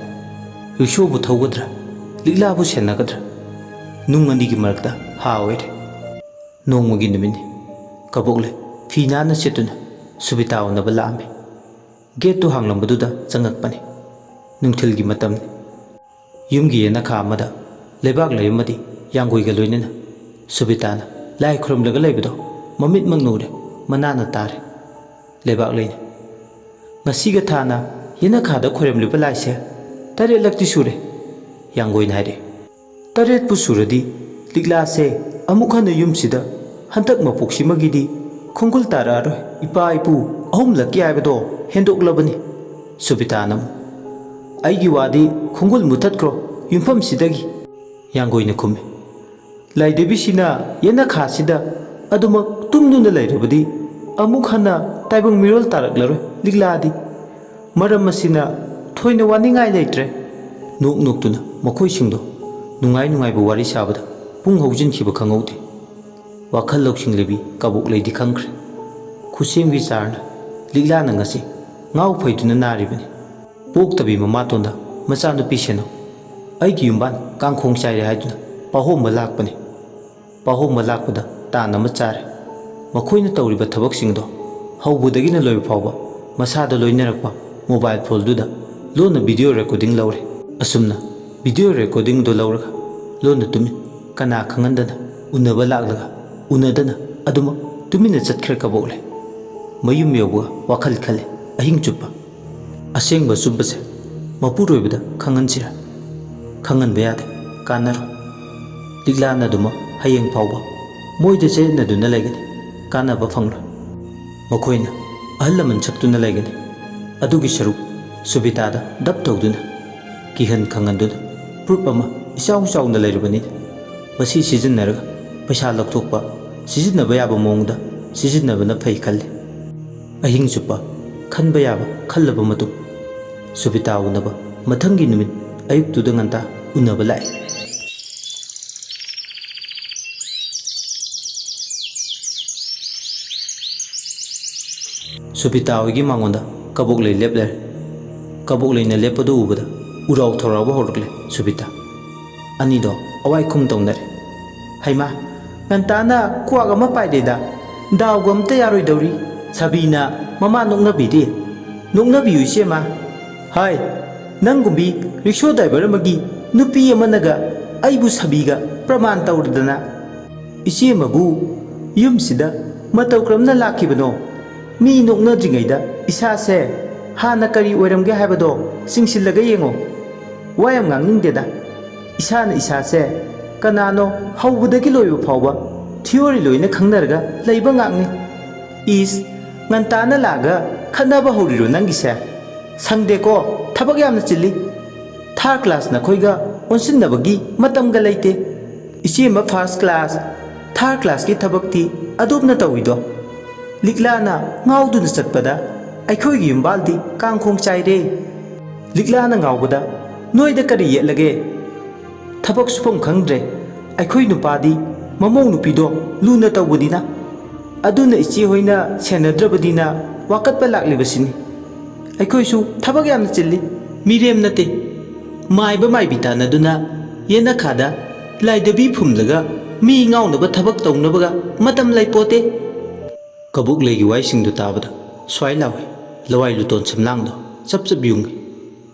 ꯔꯤꯛꯁꯣꯕꯨ ꯊꯧꯒꯗ꯭ꯔꯥ, ꯂꯤꯛꯂꯥꯕꯨ ꯁꯦꯟꯅꯒꯗ꯭ꯔꯥ? ꯅꯨꯡ ꯑꯅꯤꯒꯤ ꯃꯔꯛꯇ ꯍꯥ ꯑꯣꯏꯔꯦ꯫ ꯅꯣꯡꯃꯒꯤ ꯅꯨꯃꯤꯠꯅꯤ꯫ ꯀꯕꯣꯛꯂꯩ ꯐꯤ ꯅꯥꯟꯅ ꯁꯦꯠꯇꯨꯅ ꯁꯨꯕꯤꯇꯥ ꯎꯅꯕ ꯂꯥꯛꯑꯝꯃꯤ꯫ ꯒꯦꯠꯇꯨ ꯍꯥꯡꯂꯝꯕꯗꯨꯗ ꯆꯪꯉꯛꯄꯅꯤ꯫ ꯅꯨꯡꯊꯤꯜꯒꯤ ꯃꯇꯝꯅꯤ꯫ ꯌꯨꯝꯒꯤ ꯌꯦꯅꯈꯥ ꯑꯃꯗ ꯂꯩꯕꯥꯛ ꯂꯩ ꯑꯃꯗꯤ ꯌꯥꯡꯒꯣꯏꯒ ꯂꯣꯏꯅꯅ ꯁꯨꯕꯤꯇꯥꯅ ꯂꯥꯏ ꯈꯨꯔꯨꯝꯂꯒ ꯂꯩꯕꯗꯣ ꯃꯃꯤꯠꯃꯛꯅ ꯎꯔꯦ, ꯃꯅꯥꯅ ꯇꯥꯔꯦ꯫ ꯂꯩꯕꯥꯛ ꯂꯩꯅ, "ꯉꯁꯤꯒ ꯊꯥꯅ ꯌꯦꯅꯈꯥꯗ ꯈꯣꯏꯔꯝꯂꯤꯕ ꯂꯥꯏꯁꯦ ꯇꯔꯦꯠꯂꯛꯇꯤ ꯁꯨꯔꯦ", ꯌꯥꯡꯒꯣꯏꯅ ꯍꯥꯏꯔꯛꯏ꯫ "ꯇꯔꯦꯠꯄꯨ ꯁꯨꯔꯗꯤ ꯂꯤꯛꯂꯥꯁꯦ ꯑꯃꯨꯛ ꯍꯟꯅ ꯌꯨꯝꯁꯤꯗ ꯍꯟꯗꯛ ꯃꯄꯣꯛꯁꯤꯃꯒꯤꯗꯤ ꯈꯣꯡꯒꯨꯜ ꯇꯥꯔꯛꯑꯔꯣꯏ꯫ ꯏꯄꯥ ꯏꯄꯨ ꯑꯍꯨꯝꯂꯛꯀꯤ ꯍꯥꯏꯕꯗꯣ ꯍꯦꯟꯗꯣꯛꯂꯕꯅꯤ"꯫ ꯁꯨꯕꯤꯇꯥꯅ ꯑꯃꯨꯛ, "ꯑꯩꯒꯤ ꯋꯥꯗꯤ ꯈꯣꯡꯒꯨꯜ ꯃꯨꯊꯠꯈ꯭ꯔꯣ ꯌꯨꯝꯐꯝꯁꯤꯗꯒꯤ"꯫ ꯌꯥꯡꯒꯣꯏꯅ ꯈꯨꯝꯃꯤ, "ꯂꯥꯏꯙꯕꯤꯁꯤꯅ ꯌꯦꯅꯈꯥꯁꯤꯗ ꯑꯗꯨꯃꯛ ꯇꯨꯝꯗꯨꯅ ꯂꯩꯔꯕꯗꯤ ꯑꯃꯨꯛ ꯍꯟꯅ ꯇꯥꯏꯕꯪ ꯃꯤꯔꯣꯜ ꯇꯥꯔꯛꯂꯔꯣꯏ ꯂꯤꯛꯂꯥꯗꯤ꯫ ꯃꯔꯝ ꯑꯁꯤꯅ ꯊꯣꯏꯅ ꯋꯥꯅꯤꯡꯉꯥꯏ ꯂꯩꯇ꯭ꯔꯦ꯫ ꯅꯣꯛ ꯅꯣꯛꯇꯨꯅ ꯃꯈꯣꯏꯁꯤꯡꯗꯣ ꯅꯨꯡꯉꯥꯏ ꯅꯨꯡꯉꯥꯏꯕ ꯋꯥꯔꯤ ꯁꯥꯕꯗ ꯄꯨꯡ ꯍꯧꯖꯤꯟꯈꯤꯕ ꯈꯪꯍꯧꯗꯦ꯫ ꯋꯥꯈꯜ ꯂꯧꯁꯤꯡ ꯂꯩꯕꯤ ꯀꯕꯣꯛ ꯂꯩꯗꯤ ꯈꯪꯈ꯭ꯔꯦ꯫ ꯈꯨꯠꯁꯦꯝꯒꯤ ꯆꯥꯔꯅ ꯂꯤꯛꯂꯥꯅ ꯉꯁꯤ ꯉꯥꯎ ꯐꯩꯗꯨꯅ ꯅꯥꯔꯤꯕꯅꯤ꯫ ꯄꯣꯛꯇꯕꯤ ꯃꯃꯥꯇꯣꯟꯗ ꯃꯆꯥꯅꯨꯄꯤ ꯁꯦꯟꯅꯧ, ꯑꯩꯒꯤ ꯌꯨꯝꯕꯥꯟ ꯀꯥꯡꯈꯣꯡ ꯆꯥꯏꯔꯦ ꯍꯥꯏꯗꯨꯅ ꯄꯥꯍꯣꯝꯕ ꯂꯥꯛꯄꯅꯤ꯫ ꯄꯥꯍꯣꯝꯕ ꯂꯥꯛꯄꯗ ꯇꯥꯟ ꯑꯃ ꯆꯥꯔꯦ꯫ ꯃꯈꯣꯏꯅ ꯇꯧꯔꯤꯕ ꯊꯕꯛꯁꯤꯡꯗꯣ ꯍꯧꯕꯗꯒꯤꯅ ꯂꯣꯏꯕ ꯐꯥꯎꯕ ꯃꯁꯥꯗ ꯂꯣꯏꯅꯔꯛꯄ ꯃꯣꯕꯥꯏꯜ ꯐꯣꯜꯗꯨꯗ ꯂꯣꯟꯅ ꯚꯤꯗꯤꯑꯣ ꯔꯦꯀꯣꯔꯗꯤꯡ ꯂꯧꯔꯦ꯫ ꯑꯁꯨꯝꯅ ꯚꯤꯗꯤꯑꯣ ꯔꯦꯀꯣꯔꯗꯤꯡꯗꯣ ꯂꯧꯔꯒ ꯂꯣꯟꯅ ꯇꯨꯃꯤꯟ ꯀꯅꯥ ꯈꯪꯍꯟꯗꯅ ꯎꯅꯕ ꯂꯥꯛꯂꯒ ꯎꯅꯗꯅ ꯑꯗꯨꯃꯛ ꯇꯨꯃꯤꯟꯅ ꯆꯠꯈ꯭ꯔꯦ ꯀꯕꯣꯛꯂꯩ꯫ ꯃꯌꯨꯝ ꯌꯧꯕꯒ ꯋꯥꯈꯜ ꯈꯜꯂꯦ ꯑꯍꯤꯡ ꯆꯨꯞꯄ꯫ ꯑꯁꯦꯡꯕ ꯑꯆꯨꯝꯕꯁꯦ ꯃꯄꯨꯔꯣꯏꯕꯗ ꯈꯪꯍꯟꯁꯤꯔꯥ? ꯈꯪꯍꯟꯕ ꯌꯥꯗꯦ, ꯀꯥꯟꯅꯔꯣꯏ꯫ ꯂꯤꯛꯂꯥꯅ ꯑꯗꯨꯃꯛ ꯍꯌꯦꯡ ꯐꯥꯎꯕ ꯃꯣꯏꯗ ꯆꯌꯦꯠꯅꯗꯨꯅ ꯂꯩꯒꯅꯤ, ꯀꯥꯟꯅꯕ ꯐꯪꯂꯣꯏ꯫ ꯃꯈꯣꯏꯅ ꯑꯍꯜ ꯂꯃꯟ ꯁꯛꯇꯨꯅ ꯂꯩꯒꯅꯤ꯫ ꯑꯗꯨꯒꯤ ꯁꯔꯨꯛ ꯁꯨꯕꯤꯇꯥꯗ ꯗꯞ ꯇꯧꯗꯨꯅ, ꯀꯤꯍꯟ ꯈꯪꯍꯟꯗꯨꯅ ꯄ꯭ꯔꯨꯞ ꯑꯃ ꯏꯆꯥꯎ ꯆꯥꯎꯅ ꯂꯩꯔꯕꯅꯤꯅ ꯃꯁꯤ ꯁꯤꯖꯤꯟꯅꯔꯒ ꯄꯩꯁꯥ ꯂꯧꯊꯣꯛꯄ, ꯁꯤꯖꯤꯟꯅꯕ ꯌꯥꯕ ꯃꯑꯣꯡꯗ ꯁꯤꯖꯤꯟꯅꯕꯅ ꯐꯩ ꯈꯜꯂꯤ꯫ ꯑꯍꯤꯡ ꯆꯨꯞꯄ ꯈꯟꯕ ꯌꯥꯕ ꯈꯜꯂꯕ ꯃꯇꯨꯡ, ꯁꯨꯕꯤꯇꯥ ꯎꯅꯕ ꯃꯊꯪꯒꯤ ꯅꯨꯃꯤꯠ ꯑꯌꯨꯛꯇꯨꯗ ꯉꯟꯇꯥ ꯎꯅꯕ ꯂꯥꯛꯏ꯫ ꯁꯨꯕꯤꯇꯥ ꯍꯣꯏꯒꯤ ꯃꯉꯣꯟꯗ ꯀꯕꯣꯛꯂꯩ ꯂꯦꯞ ꯂꯩꯔꯦ꯫ ꯀꯕꯣꯛꯂꯩꯅ ꯂꯦꯞꯄꯗꯨ ꯎꯕꯗ ꯎꯔꯥꯎ ꯊꯧꯔꯥꯎꯕ ꯍꯧꯔꯛꯂꯦ ꯁꯨꯕꯤꯇꯥ꯫ ꯑꯅꯤꯗꯣ ꯑꯋꯥꯏ ꯈꯨꯝ ꯇꯧꯅꯔꯦ꯫ "ꯍꯩꯃꯥ, ꯉꯟꯇꯥꯅ ꯀ꯭ꯋꯥꯛ ꯑꯃ ꯄꯥꯏꯔꯦꯗ, ꯗꯥꯎꯒ ꯑꯝꯇ ꯌꯥꯔꯣꯏꯗꯧꯔꯤ꯫ ꯁꯥꯕꯤꯅ ꯃꯃꯥ ꯅꯣꯛꯅꯕꯤꯔꯤ꯫ ꯅꯣꯛꯅꯕꯤꯌꯨ ꯏꯆꯦꯃ꯫ ꯍꯥꯏ, ꯅꯪꯒꯨꯝꯕꯤ ꯔꯤꯛꯁꯣ ꯗ꯭ꯔꯥꯏꯚꯔ ꯑꯃꯒꯤ ꯅꯨꯄꯤ ꯑꯃꯅꯒ ꯑꯩꯕꯨ ꯁꯥꯕꯤꯒ ꯄ꯭ꯔꯃꯥꯟ ꯇꯧꯔꯗꯅ꯫ ꯏꯆꯦꯃꯕꯨ ꯌꯨꯝꯁꯤꯗ ꯃꯇꯧ ꯀꯔꯝꯅ ꯂꯥꯛꯈꯤꯕꯅꯣ? ꯃꯤ ꯅꯣꯛꯅꯗ꯭ꯔꯤꯉꯩꯗ ꯏꯁꯥꯁꯦ ꯍꯥꯟꯅ ꯀꯔꯤ ꯑꯣꯏꯔꯝꯒꯦ ꯍꯥꯏꯕꯗꯣ ꯆꯤꯡꯁꯤꯜꯂꯒ ꯌꯦꯡꯉꯣ꯫ ꯋꯥ ꯌꯥꯝ ꯉꯥꯡꯅꯤꯡꯗꯦꯗ꯫ ꯏꯁꯥꯅ ꯏꯁꯥꯁꯦ ꯀꯅꯥꯅꯣ ꯍꯧꯕꯗꯒꯤ ꯂꯣꯏꯕ ꯐꯥꯎꯕ ꯊꯤꯑꯣꯔꯤ ꯂꯣꯏꯅ ꯈꯪꯅꯔꯒ ꯂꯩꯕ ꯉꯥꯛꯅꯤ꯫" "ꯏꯁ, ꯉꯟꯇꯥꯅ ꯂꯥꯛꯑꯒ ꯈꯠꯅꯕ ꯍꯧꯔꯤꯔꯣ ꯅꯪꯒꯤꯁꯦ? ꯁꯪꯗꯦꯀꯣ, ꯊꯕꯛ ꯌꯥꯝꯅ ꯆꯤꯜꯂꯤ꯫ ꯊꯥꯔ ꯀ꯭ꯂꯥꯁ ꯅꯈꯣꯏꯒ ꯑꯣꯟꯁꯤꯟꯅꯕꯒꯤ ꯃꯇꯝꯒ ꯂꯩꯇꯦ꯫ ꯏꯆꯦꯃ ꯐꯥꯔꯁ ꯀ꯭ꯂꯥꯁ, ꯊꯥꯔ ꯀ꯭ꯂꯥꯁꯀꯤ ꯊꯕꯛꯇꯤ ꯑꯗꯣꯝꯅ ꯇꯧꯏꯗꯣ꯫" ꯂꯤꯛꯂꯥꯅ ꯉꯥꯎꯗꯨꯅ ꯆꯠꯄꯗ ꯑꯩꯈꯣꯏꯒꯤ ꯌꯨꯝꯕꯥꯜꯗꯤ ꯀꯥꯡꯈꯣꯡ ꯆꯥꯏꯔꯦ꯫ ꯂꯤꯛꯂꯥꯅ ꯉꯥꯎꯕꯗ, "ꯅꯣꯏꯗ ꯀꯔꯤ ꯌꯦꯠꯂꯒꯦ? ꯊꯕꯛ ꯁꯨꯐꯝ ꯈꯪꯗ꯭ꯔꯦ꯫ ꯑꯩꯈꯣꯏ ꯅꯨꯄꯥꯗꯤ ꯃꯃꯧ ꯅꯨꯄꯤꯗꯣ ꯂꯨꯅ ꯇꯧꯕꯅꯤꯅ꯫ ꯑꯗꯨꯅ ꯏꯆꯦ ꯍꯣꯏꯅ ꯁꯦꯟꯅꯗ꯭ꯔꯕꯅꯤꯅ ꯋꯥꯀꯠꯄ ꯂꯥꯛꯂꯤꯕꯁꯤꯅꯤ꯫ ꯑꯩꯈꯣꯏꯁꯨ ꯊꯕꯛ ꯌꯥꯝꯅ ꯆꯤꯜꯂꯤ꯫ ꯃꯤꯔꯦꯝ ꯅꯠꯇꯦ꯫ ꯃꯥꯏꯕ ꯃꯥꯏꯕꯤ ꯇꯥꯟꯅꯗꯨꯅ ꯌꯦꯅꯈꯥꯗ ꯂꯥꯏꯗꯕꯤ ꯐꯨꯝꯂꯒ ꯃꯤ ꯉꯥꯎꯅꯕ ꯊꯕꯛ ꯇꯧꯅꯕꯒ ꯃꯇꯝ ꯂꯩꯄꯣꯠꯇꯦ"꯫ ꯀꯕꯣꯛꯂꯩꯒꯤ ꯋꯥꯍꯩꯁꯤꯡꯗꯨ ꯇꯥꯕꯗ ꯁ꯭ꯋꯥꯏ ꯂꯥꯎꯏ꯫ ꯂꯋꯥꯏ ꯂꯨꯇꯣꯟ ꯁꯝꯂꯥꯡꯗꯣ ꯆꯞ ꯆꯞ ꯌꯨꯡꯏ꯫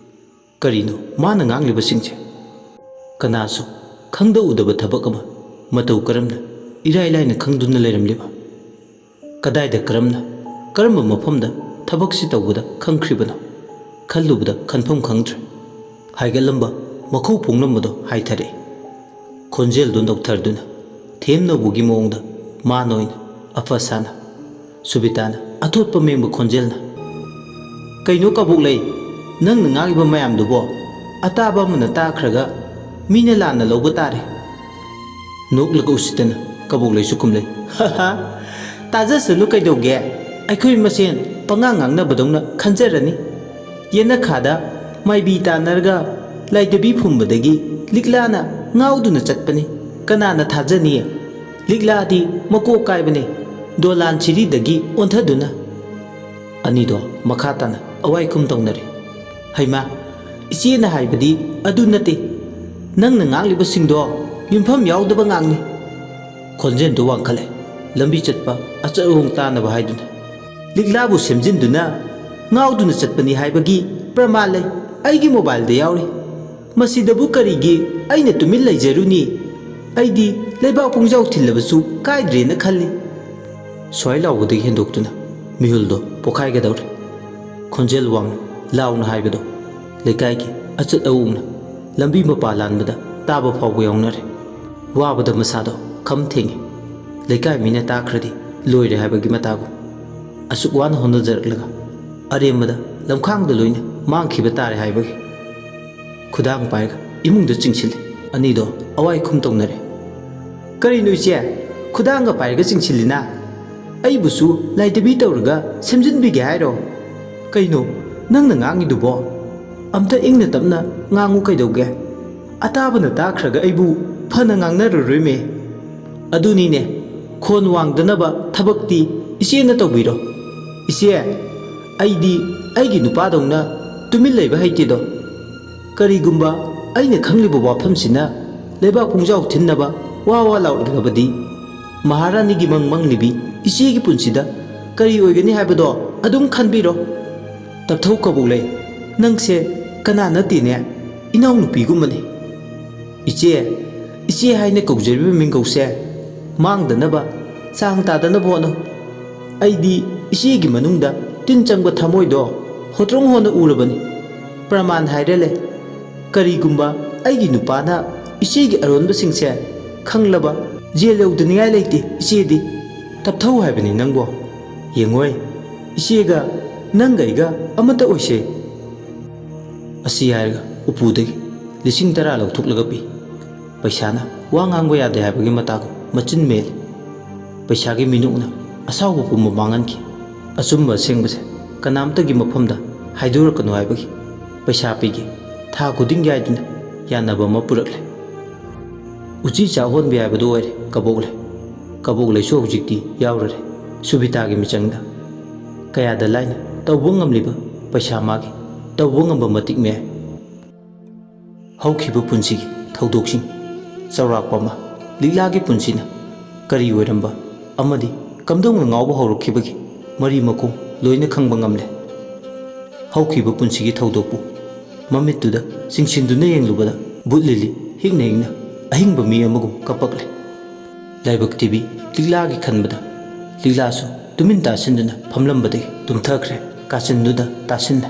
ꯀꯔꯤꯅꯣ ꯃꯥꯅ ꯉꯥꯡꯂꯤꯕꯁꯤꯡꯁꯦ? ꯀꯅꯥꯁꯨ ꯈꯪꯗ ꯎꯗꯕ ꯊꯕꯛ ꯑꯃ ꯃꯇꯧ ꯀꯔꯝꯅ ꯏꯔꯥꯏ ꯂꯥꯏꯅ ꯈꯪꯗꯨꯅ ꯂꯩꯔꯝꯂꯤꯕ? ꯀꯗꯥꯏꯗ, ꯀꯔꯝꯅ, ꯀꯔꯝꯕ ꯃꯐꯝꯗ ꯊꯕꯛꯁꯤ ꯇꯧꯕꯗ ꯈꯪꯈ꯭ꯔꯤꯕꯅꯣ? ꯈꯜꯂꯨꯕꯗ ꯈꯟꯐꯝ ꯈꯪꯗ꯭ꯔꯦ꯫ ꯍꯥꯏꯒꯠꯂꯝꯕ ꯃꯈꯧ ꯄꯣꯡꯂꯝꯕꯗꯣ ꯍꯥꯏꯊꯔꯛꯏ꯫ ꯈꯣꯟꯖꯦꯜꯗꯨ ꯅꯧꯊꯔꯗꯨꯅ ꯊꯦꯝꯅꯧꯕꯒꯤ ꯃꯑꯣꯡꯗ ꯃꯥꯅ ꯑꯣꯏꯅ ꯑꯐ ꯁꯥꯅ, ꯁꯨꯕꯤꯇꯥꯅ ꯑꯊꯣꯠꯄ ꯃꯦꯡꯕ ꯈꯣꯟꯖꯦꯜꯅ, "ꯀꯩꯅꯣ ꯀꯕꯣꯛꯂꯩ, ꯅꯪꯅ ꯉꯥꯡꯂꯤꯕ ꯃꯌꯥꯝꯗꯨꯕꯣ? ꯑꯇꯥꯕ ꯑꯃꯅ ꯇꯥꯈ꯭ꯔꯒ ꯃꯤꯅ ꯂꯥꯟꯅ ꯂꯧꯕ ꯇꯥꯔꯦ"꯫ ꯅꯣꯛꯂꯒ ꯎꯁꯤꯠꯇꯅ ꯀꯕꯣꯛꯂꯩꯁꯨ ꯈꯨꯝꯂꯩ, "ꯍꯥ ꯍꯥ, ꯇꯥꯖꯁꯅꯨ ꯀꯩꯗꯧꯒꯦ? ꯑꯩꯈꯣꯏ ꯃꯁꯦꯟ ꯄꯉꯥꯡ ꯉꯥꯡꯅꯕꯗꯧꯅ ꯈꯟꯖꯔꯅꯤ꯫ ꯌꯦꯅꯈꯥꯗ ꯃꯥꯏꯕꯤ ꯇꯥꯟꯅꯔꯒ ꯂꯥꯏꯗꯕꯤ ꯐꯨꯝꯕꯗꯒꯤ ꯂꯤꯛꯂꯥꯅ ꯉꯥꯎꯗꯨꯅ ꯆꯠꯄꯅꯤ꯫ ꯀꯅꯥꯅ ꯊꯥꯖꯅꯤ? ꯂꯤꯛꯂꯥꯗꯤ ꯃꯀꯣꯛ ꯀꯥꯏꯕꯅꯤ, ꯗꯣꯂꯥꯟ ꯁꯤꯔꯤꯗꯒꯤ ꯑꯣꯟꯊꯗꯨꯅ"꯫ ꯑꯅꯤꯗꯣ ꯃꯈꯥ ꯇꯥꯅ ꯑꯋꯥꯏꯈꯨꯝ ꯇꯧꯅꯔꯦ꯫ "ꯍꯩꯃꯥ, ꯏꯆꯦꯅ ꯍꯥꯏꯕꯗꯤ ꯑꯗꯨ ꯅꯠꯇꯦ꯫ ꯅꯪꯅ ꯉꯥꯡꯂꯤꯕꯁꯤꯡꯗꯣ ꯌꯨꯝꯐꯝ ꯌꯥꯎꯗꯕ ꯉꯥꯡꯅꯤ"꯫ ꯈꯣꯟꯖꯦꯜꯗꯨ ꯋꯥꯡꯈꯠꯂꯦ꯫ ꯂꯝꯕꯤ ꯆꯠꯄ ꯑꯆꯠ ꯑꯋꯣꯡ ꯇꯥꯅꯕ ꯍꯥꯏꯗꯨꯅ꯫ "ꯂꯤꯛꯂꯥꯕꯨ ꯁꯦꯝꯖꯤꯟꯗꯨꯅ ꯉꯥꯎꯗꯨꯅ ꯆꯠꯄꯅꯤ ꯍꯥꯏꯕꯒꯤ ꯄ꯭ꯔꯃꯥꯟ ꯂꯩ꯫ ꯑꯩꯒꯤ ꯃꯣꯕꯥꯏꯜꯗ ꯌꯥꯎꯔꯤ꯫ ꯃꯁꯤꯗꯕꯨ ꯀꯔꯤꯒꯤ ꯑꯩꯅ ꯇꯨꯃꯤꯟ ꯂꯩꯖꯔꯨꯅꯤ? ꯑꯩꯗꯤ ꯂꯩꯕꯥꯛ ꯄꯨꯡꯖꯥꯎ ꯊꯤꯜꯂꯕꯁꯨ ꯀꯥꯏꯗ꯭ꯔꯦꯅ ꯈꯜꯂꯤ"꯫ ꯁ꯭ꯋꯥꯏ ꯂꯥꯎꯕꯗꯒꯤ ꯍꯦꯟꯗꯣꯛꯇꯨꯅ ꯃꯤꯍꯨꯜꯗꯣ ꯄꯣꯈꯥꯏꯒꯗꯧꯔꯦ꯫ ꯈꯣꯟꯖꯦꯜ ꯋꯥꯡꯅ ꯂꯥꯎꯅ ꯍꯥꯏꯕꯗꯣ ꯂꯩꯀꯥꯏꯒꯤ ꯑꯆꯠ ꯑꯋꯣꯡꯅ ꯂꯝꯕꯤ ꯃꯄꯥ ꯂꯥꯟꯕꯗ ꯇꯥꯕ ꯐꯥꯎꯕ ꯌꯥꯎꯅꯔꯦ꯫ ꯋꯥꯕꯗ ꯃꯁꯥꯗꯣ ꯈꯝ ꯊꯦꯡꯉꯤ꯫ ꯂꯩꯀꯥꯏ ꯃꯤꯅ ꯇꯥꯈ꯭ꯔꯗꯤ ꯂꯣꯏꯔꯦ ꯍꯥꯏꯕꯒꯤ ꯃꯇꯥꯒꯨꯝ꯫ ꯑꯁꯨꯛ ꯋꯥꯅ ꯍꯣꯠꯅꯖꯔꯛꯂꯒ ꯑꯔꯦꯝꯕꯗ ꯂꯝꯈꯥꯡꯗ ꯂꯣꯏꯅ ꯃꯥꯡꯈꯤꯕ ꯇꯥꯔꯦ ꯍꯥꯏꯕꯒꯤ꯫ ꯈꯨꯗꯥꯡ ꯄꯥꯏꯔꯒ ꯏꯃꯨꯡꯗ ꯆꯤꯡꯁꯤꯜꯂꯤ꯫ ꯑꯅꯤꯗꯣ ꯑꯋꯥꯏ ꯈꯨꯝ ꯇꯧꯅꯔꯦ꯫ "ꯀꯔꯤꯅꯣ ꯏꯆꯦ? ꯈꯨꯗꯥꯡꯒ ꯄꯥꯏꯔꯒ ꯆꯤꯡꯁꯤꯜꯂꯤꯅ? ꯑꯩꯕꯨꯁꯨ ꯂꯥꯏꯗꯕꯤ ꯇꯧꯔꯒ ꯁꯦꯝꯖꯤꯟꯕꯤꯒꯦ ꯍꯥꯏꯔꯣ? ꯀꯩꯅꯣ ꯅꯪꯅ ꯉꯥꯡꯉꯤꯗꯨꯕꯣ?" ꯑꯝꯇ ꯏꯪꯅ ꯇꯞꯅ ꯉꯥꯡꯉꯨ ꯀꯩꯗꯧꯒꯦ? ꯑꯇꯥꯕꯅ ꯇꯥꯈ꯭ꯔꯒ ꯑꯩꯕꯨ ꯐꯅ ꯉꯥꯡꯅꯔꯔꯣꯏꯃꯦ꯫ ꯑꯗꯨꯅꯤꯅꯦ, ꯈꯣꯟ ꯋꯥꯡꯗꯅꯕ ꯊꯕꯛꯇꯤ ꯏꯆꯦꯅ ꯇꯧꯕꯤꯔꯣ꯫ ꯏꯆꯦ, ꯑꯩꯗꯤ ꯑꯩꯒꯤ ꯅꯨꯄꯥꯗꯧꯅ ꯇꯨꯃꯤꯟ ꯂꯩꯕ ꯍꯩꯇꯦꯗꯣ꯫ ꯀꯔꯤꯒꯨꯝꯕ ꯑꯩꯅ ꯈꯪꯂꯤꯕ ꯋꯥꯐꯝꯁꯤꯅ ꯂꯩꯕꯥꯛ ꯄꯨꯡꯖꯥꯎ ꯊꯤꯟꯅꯕ ꯋꯥ ꯋꯥ ꯂꯥꯎꯔꯛꯂꯕꯗꯤ, ꯃꯍꯥꯔꯥꯅꯤꯒꯤ ꯃꯪ ꯃꯪꯂꯤꯕꯤ ꯏꯆꯦꯒꯤ ꯄꯨꯟꯁꯤꯗ ꯀꯔꯤ ꯑꯣꯏꯒꯅꯤ ꯍꯥꯏꯕꯗꯣ ꯑꯗꯨꯝ ꯈꯟꯕꯤꯔꯣ꯫ ꯇꯞꯊꯧ ꯀꯕꯣꯛꯂꯩ, ꯅꯪꯁꯦ ꯀꯅꯥ ꯅꯠꯇꯦꯅꯦ, ꯏꯅꯥꯎꯅꯨꯄꯤꯒꯨꯝꯕꯅꯤ꯫ ꯏꯆꯦ, ꯏꯆꯦ ꯍꯥꯏꯅ ꯀꯧꯖꯔꯤꯕ ꯃꯤꯡꯒꯧꯁꯦ ꯃꯥꯡꯗꯅꯕ, ꯆꯥꯡ ꯇꯥꯗꯅꯕ ꯍꯣꯠꯅꯧ꯫ ꯑꯩꯗꯤ ꯏꯆꯦꯒꯤ ꯃꯅꯨꯡꯗ ꯇꯤꯟ ꯆꯪꯕ ꯊꯃꯣꯏꯗꯣ ꯍꯣꯇ꯭ꯔꯣꯡ ꯍꯣꯅ ꯎꯔꯕꯅꯤ꯫ ꯄ꯭ꯔꯃꯥꯟ ꯍꯥꯏꯔ ꯂꯩ꯫ ꯀꯔꯤꯒꯨꯝꯕ ꯑꯩꯒꯤ ꯅꯨꯄꯥꯅ ꯏꯆꯦꯒꯤ ꯑꯔꯣꯟꯕꯁꯤꯡꯁꯦ ꯈꯪꯂꯕ, ꯖꯦꯜ ꯌꯧꯗꯅꯤꯡꯉꯥꯏ ꯂꯩꯇꯦ ꯏꯆꯦꯗꯤ꯫ ꯇꯞꯊꯧ ꯍꯥꯏꯕꯅꯤ ꯅꯪꯕꯣ꯫ ꯌꯦꯡꯉꯣꯏ, ꯏꯆꯦꯒ ꯅꯪꯒ ꯑꯩꯒ ꯑꯃꯠꯇ ꯑꯣꯏꯁꯦ꯫ ꯑꯁꯤ ꯍꯥꯏꯔꯒ ꯎꯄꯨꯗꯒꯤ ꯂꯤꯁꯤꯡ ꯇꯔꯥ ꯂꯧꯊꯣꯛꯂꯒ ꯄꯤ꯫ ꯄꯩꯁꯥꯅ ꯋꯥ ꯉꯥꯡꯕ ꯌꯥꯗꯦ ꯍꯥꯏꯕꯒꯤ ꯃꯇꯥꯒꯨꯝ ꯃꯆꯤꯟ ꯃꯦꯜꯂꯤ꯫ ꯄꯩꯁꯥꯒꯤ ꯃꯤꯅꯣꯛꯅ ꯑꯁꯥꯎꯕ ꯄꯨꯝꯕ ꯃꯥꯡꯍꯟꯈꯤ꯫ ꯑꯆꯨꯝꯕ ꯑꯁꯦꯡꯕꯁꯦ ꯀꯅꯥꯝꯇꯒꯤ ꯃꯐꯝꯗ ꯍꯥꯏꯗꯣꯔꯛꯀꯅꯨ ꯍꯥꯏꯕꯒꯤ ꯄꯩꯁꯥ ꯄꯤꯒꯦ, ꯊꯥ ꯈꯨꯗꯤꯡꯒꯤ ꯍꯥꯏꯗꯨꯅ ꯌꯥꯅꯕ ꯑꯃ ꯄꯨꯔꯛꯂꯦ꯫ ꯎꯆꯤ ꯆꯥꯛ ꯍꯣꯟꯕꯤ ꯍꯥꯏꯕꯗꯨ ꯑꯣꯏꯔꯦ ꯀꯕꯣꯛꯂꯩ꯫ ꯀꯕꯣꯛꯂꯩꯁꯨ ꯍꯧꯖꯤꯛꯇꯤ ꯌꯥꯎꯔꯔꯦ ꯁꯨꯕꯤꯇꯥꯒꯤ ꯃꯤꯆꯪꯗ꯫ ꯀꯌꯥꯗ ꯂꯥꯏꯅ ꯇꯧꯕ ꯉꯝꯂꯤꯕ ꯄꯩꯁꯥ ꯃꯥꯒꯤ ꯇꯧꯕ ꯉꯝꯕ ꯃꯇꯤꯛ ꯃꯌꯥꯏ꯫ ꯍꯧꯈꯤꯕ ꯄꯨꯟꯁꯤꯒꯤ ꯊꯧꯗꯣꯛꯁꯤꯡ ꯆꯥꯎꯔꯥꯛꯄ ꯑꯃ, ꯂꯤꯛꯂꯥꯒꯤ ꯄꯨꯟꯁꯤꯅ ꯀꯔꯤ ꯑꯣꯏꯔꯝꯕ ꯑꯃꯗꯤ ꯀꯝꯗꯧꯅ ꯉꯥꯎꯕ ꯍꯧꯔꯛꯈꯤꯕꯒꯦ, ꯃꯔꯤ ꯃꯈꯣꯡ ꯂꯣꯏꯅ ꯈꯪꯕ ꯉꯝꯂꯦ꯫ ꯍꯧꯈꯤꯕ ꯄꯨꯟꯁꯤꯒꯤ ꯊꯧꯗꯣꯛꯄꯨ ꯃꯃꯤꯠꯇꯨꯗ ꯆꯤꯡꯁꯤꯟꯗꯨꯅ ꯌꯦꯡꯂꯨꯕꯗ ꯕꯨꯠ ꯂꯤꯂꯤ ꯍꯤꯛꯅ ꯍꯤꯛꯅ ꯑꯍꯤꯡꯕ ꯃꯤ ꯑꯃꯒꯨꯝ ꯀꯞꯄꯛꯂꯦ꯫ ꯂꯥꯏꯕꯛ ꯊꯤꯕꯤ ꯂꯤꯛꯂꯥꯒꯤ ꯈꯟꯕꯗ ꯂꯤꯛꯂꯥꯁꯨ ꯇꯨꯃꯤꯟ ꯇꯥꯁꯤꯟꯗꯨꯅ ꯐꯝꯂꯝꯕꯗꯒꯤ ꯇꯨꯝꯊꯈ꯭ꯔꯦ, ꯀꯥꯆꯤꯟꯗꯨꯗ ꯇꯥꯁꯤꯟꯅ꯫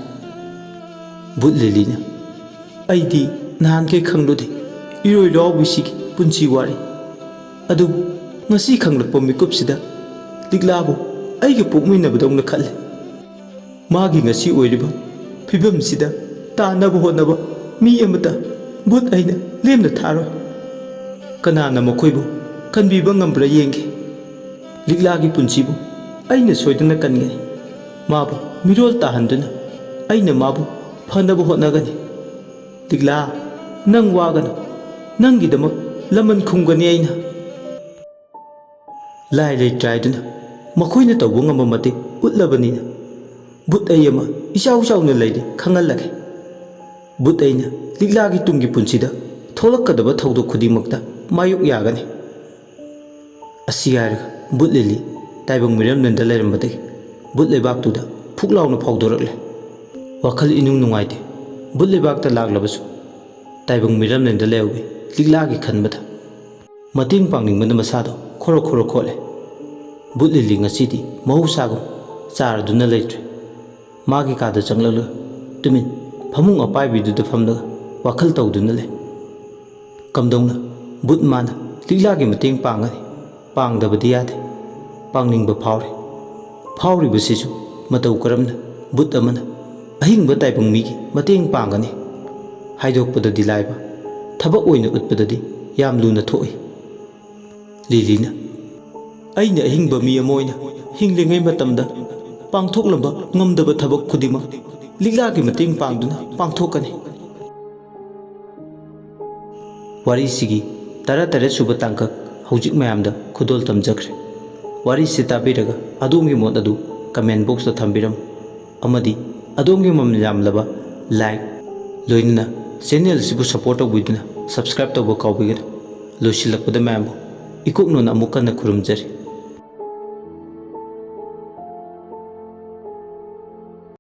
ꯕꯨꯠ ꯂꯤꯂꯤꯅ, "ꯑꯩꯗꯤ ꯅꯍꯥꯟꯈꯩ ꯈꯪꯂꯨꯗꯦ ꯏꯔꯣꯏ ꯂꯣꯏꯕꯤꯁꯤꯒꯤ ꯄꯨꯟꯁꯤ ꯋꯥꯔꯤ꯫ ꯑꯗꯨꯕꯨ ꯉꯁꯤ ꯈꯪꯂꯛꯄ ꯃꯤꯀꯨꯞꯁꯤꯗ ꯂꯤꯛꯂꯥꯕꯨ ꯑꯩꯒ ꯄꯣꯛꯃꯤꯟꯅꯕꯗꯧꯅ ꯈꯜꯂꯦ꯫ ꯃꯥꯒꯤ ꯉꯁꯤ ꯑꯣꯏꯔꯤꯕ ꯐꯤꯕꯝꯁꯤꯗ ꯇꯥꯅꯕ ꯍꯣꯠꯅꯕ ꯃꯤ ꯑꯃꯠꯇ ꯕꯨꯠ ꯑꯩꯅ ꯂꯦꯝꯅ ꯊꯥꯔꯣꯏ꯫ ꯀꯅꯥꯅ ꯃꯈꯣꯏꯕꯨ ꯀꯟꯕꯤꯕ ꯉꯝꯕ꯭ꯔꯥ ꯌꯦꯡꯒꯦ꯫ ꯂꯤꯛꯂꯥꯒꯤ ꯄꯨꯟꯁꯤꯕꯨ ꯑꯩꯅ ꯁꯣꯏꯗꯅ ꯀꯟꯒꯅꯤ꯫ ꯃꯥꯕꯨ ꯃꯤꯔꯣꯜ ꯇꯥꯍꯟꯗꯨꯅ ꯑꯩꯅ ꯃꯥꯕꯨ ꯐꯅꯕ ꯍꯣꯠꯅꯒꯅꯤ꯫ ꯂꯤꯛꯂꯥ, ꯅꯪ ꯋꯥꯒꯅꯨ, ꯅꯪꯒꯤꯗꯃꯛ ꯂꯃꯟ ꯈꯨꯝꯒꯅꯤ ꯑꯩꯅ꯫ ꯂꯥꯏ ꯂꯩꯇ꯭ꯔꯥꯏꯗꯨꯅ ꯃꯈꯣꯏꯅ ꯇꯧꯕ ꯉꯝꯕ ꯃꯇꯤꯛ ꯎꯠꯂꯕꯅꯤꯅ, ꯕꯨꯠ ꯑꯩ ꯑꯃ ꯏꯆꯥꯎ ꯆꯥꯎꯅ ꯂꯩꯔꯤ ꯈꯪꯍꯜꯂꯒꯦ꯫ ꯕꯨꯠ ꯑꯩꯅ ꯂꯤꯛꯂꯥꯒꯤ ꯇꯨꯡꯒꯤ ꯄꯨꯟꯁꯤꯗ ꯊꯣꯛꯂꯛꯀꯗꯕ ꯊꯧꯗꯣꯛ ꯈꯨꯗꯤꯡꯃꯛꯇ ꯃꯥꯌꯣꯛ ꯌꯥꯒꯅꯤ꯫ ꯑꯁꯤ ꯍꯥꯏꯔꯒ ꯕꯨꯠ ꯂꯤꯂꯤ ꯇꯥꯏꯕꯪ ꯃꯤꯔꯝꯂꯦꯟꯗ ꯂꯩꯔꯝꯕꯗꯒꯤ ꯕꯨꯠ ꯂꯩꯕꯥꯛꯇꯨꯗ ꯐꯨꯛ ꯂꯥꯎꯅ ꯐꯥꯎꯗꯣꯔꯛꯂꯦ꯫ ꯋꯥꯈꯜ ꯏꯅꯨꯡ ꯅꯨꯡꯉꯥꯏꯇꯦ꯫ ꯕꯨꯠ ꯂꯩꯕꯥꯛꯇ ꯂꯥꯛꯂꯕꯁꯨ ꯇꯥꯏꯕꯪ ꯃꯤꯔꯝꯂꯦꯟꯗ ꯂꯩꯍꯧꯕꯤ ꯂꯤꯛꯂꯥꯒꯤ ꯈꯟꯕꯗ ꯃꯇꯦꯡ ꯄꯥꯡꯅꯤꯡꯕꯅ ꯃꯁꯥꯗꯣ ꯈꯣꯔꯣ ꯈꯣꯔꯣ ꯈꯣꯠꯂꯦ꯫ ꯕꯨꯠ ꯂꯤꯂꯤ ꯉꯁꯤꯗꯤ ꯃꯍꯧꯁꯥꯒꯨꯝ ꯆꯥꯔꯗꯨꯅ ꯂꯩꯇ꯭ꯔꯦ꯫ ꯃꯥꯒꯤ ꯀꯥꯗ ꯆꯪꯂꯛꯂꯒ ꯇꯨꯃꯤꯟ ꯐꯃꯨꯡ ꯑꯄꯥꯏꯕꯤꯗꯨꯗ ꯐꯝꯂꯒ ꯋꯥꯈꯜ ꯇꯧꯗꯨꯅ ꯂꯩ꯫ ꯀꯝꯗꯧꯅ ꯕꯨꯠ ꯃꯥꯅ ꯂꯤꯛꯂꯥꯒꯤ ꯃꯇꯦꯡ ꯄꯥꯡꯒꯅꯤ? ꯄꯥꯡꯗꯕꯗꯤ ꯌꯥꯗꯦ꯫ ꯄꯥꯡꯅꯤꯡꯕ ꯐꯥꯎꯔꯦ꯫ ꯐꯥꯎꯔꯤꯕꯁꯤꯁꯨ ꯃꯇꯧ ꯀꯔꯝꯅ ꯕꯨꯠ ꯑꯃꯅ ꯑꯍꯤꯡꯕ ꯇꯥꯏꯕꯪ ꯃꯤꯒꯤ ꯃꯇꯦꯡ ꯄꯥꯡꯒꯅꯤ? ꯍꯥꯏꯗꯣꯛꯄꯗꯗꯤ ꯂꯥꯏꯕ, ꯊꯕꯛ ꯑꯣꯏꯅ ꯎꯠꯄꯗꯗꯤ ꯌꯥꯝ ꯂꯨꯅ ꯊꯣꯛꯏ꯫ ꯂꯤꯂꯤꯅ, "ꯑꯩꯅ ꯑꯍꯤꯡꯕ ꯃꯤ ꯑꯃ ꯑꯣꯏꯅ ꯍꯤꯡꯂꯤꯉꯩ ꯃꯇꯝꯗ ꯄꯥꯡꯊꯣꯛꯂꯝꯕ ꯉꯝꯗꯕ ꯊꯕꯛ ꯈꯨꯗꯤꯡꯃꯛ ꯂꯤꯛꯂꯥꯒꯤ ꯃꯇꯦꯡ ꯄꯥꯡꯗꯨꯅ ꯄꯥꯡꯊꯣꯛꯀꯅꯤ"꯫ ꯋꯥꯔꯤꯁꯤꯒꯤ ꯇꯔꯥꯇꯔꯦꯠ ꯁꯨꯕ ꯇꯥꯡꯀꯛ ꯍꯧꯖꯤꯛ ꯃꯌꯥꯝꯗ ꯈꯨꯗꯣꯜ ꯇꯝꯖꯈ꯭ꯔꯦ꯫ ꯋꯥꯔꯤꯁꯤ ꯇꯥꯕꯤꯔꯒ ꯑꯗꯣꯝꯒꯤ ꯃꯣꯠ ꯑꯗꯨ comment boxꯇ ꯊꯝꯕꯤꯔꯝꯃꯨ꯫ ꯑꯃꯗꯤ ꯑꯗꯣꯝꯒꯤ ꯃꯃꯜ ꯌꯥꯝꯂꯕ like, ꯂꯣꯏꯅꯅ channel ꯑꯁꯤꯕꯨ support ꯇꯧꯕꯤꯗꯨꯅ subscribe ꯇꯧꯕ ꯀꯥꯎꯕꯤꯒꯅꯨ꯫ ꯂꯣꯏꯁꯤꯜꯂꯛꯄꯗ ꯃꯌꯥꯝꯕꯨ ꯏꯀꯣꯛꯅꯣꯟꯅ ꯑꯃꯨꯛ ꯍꯟꯅ ꯈꯨꯔꯨꯝꯖꯔꯤ꯫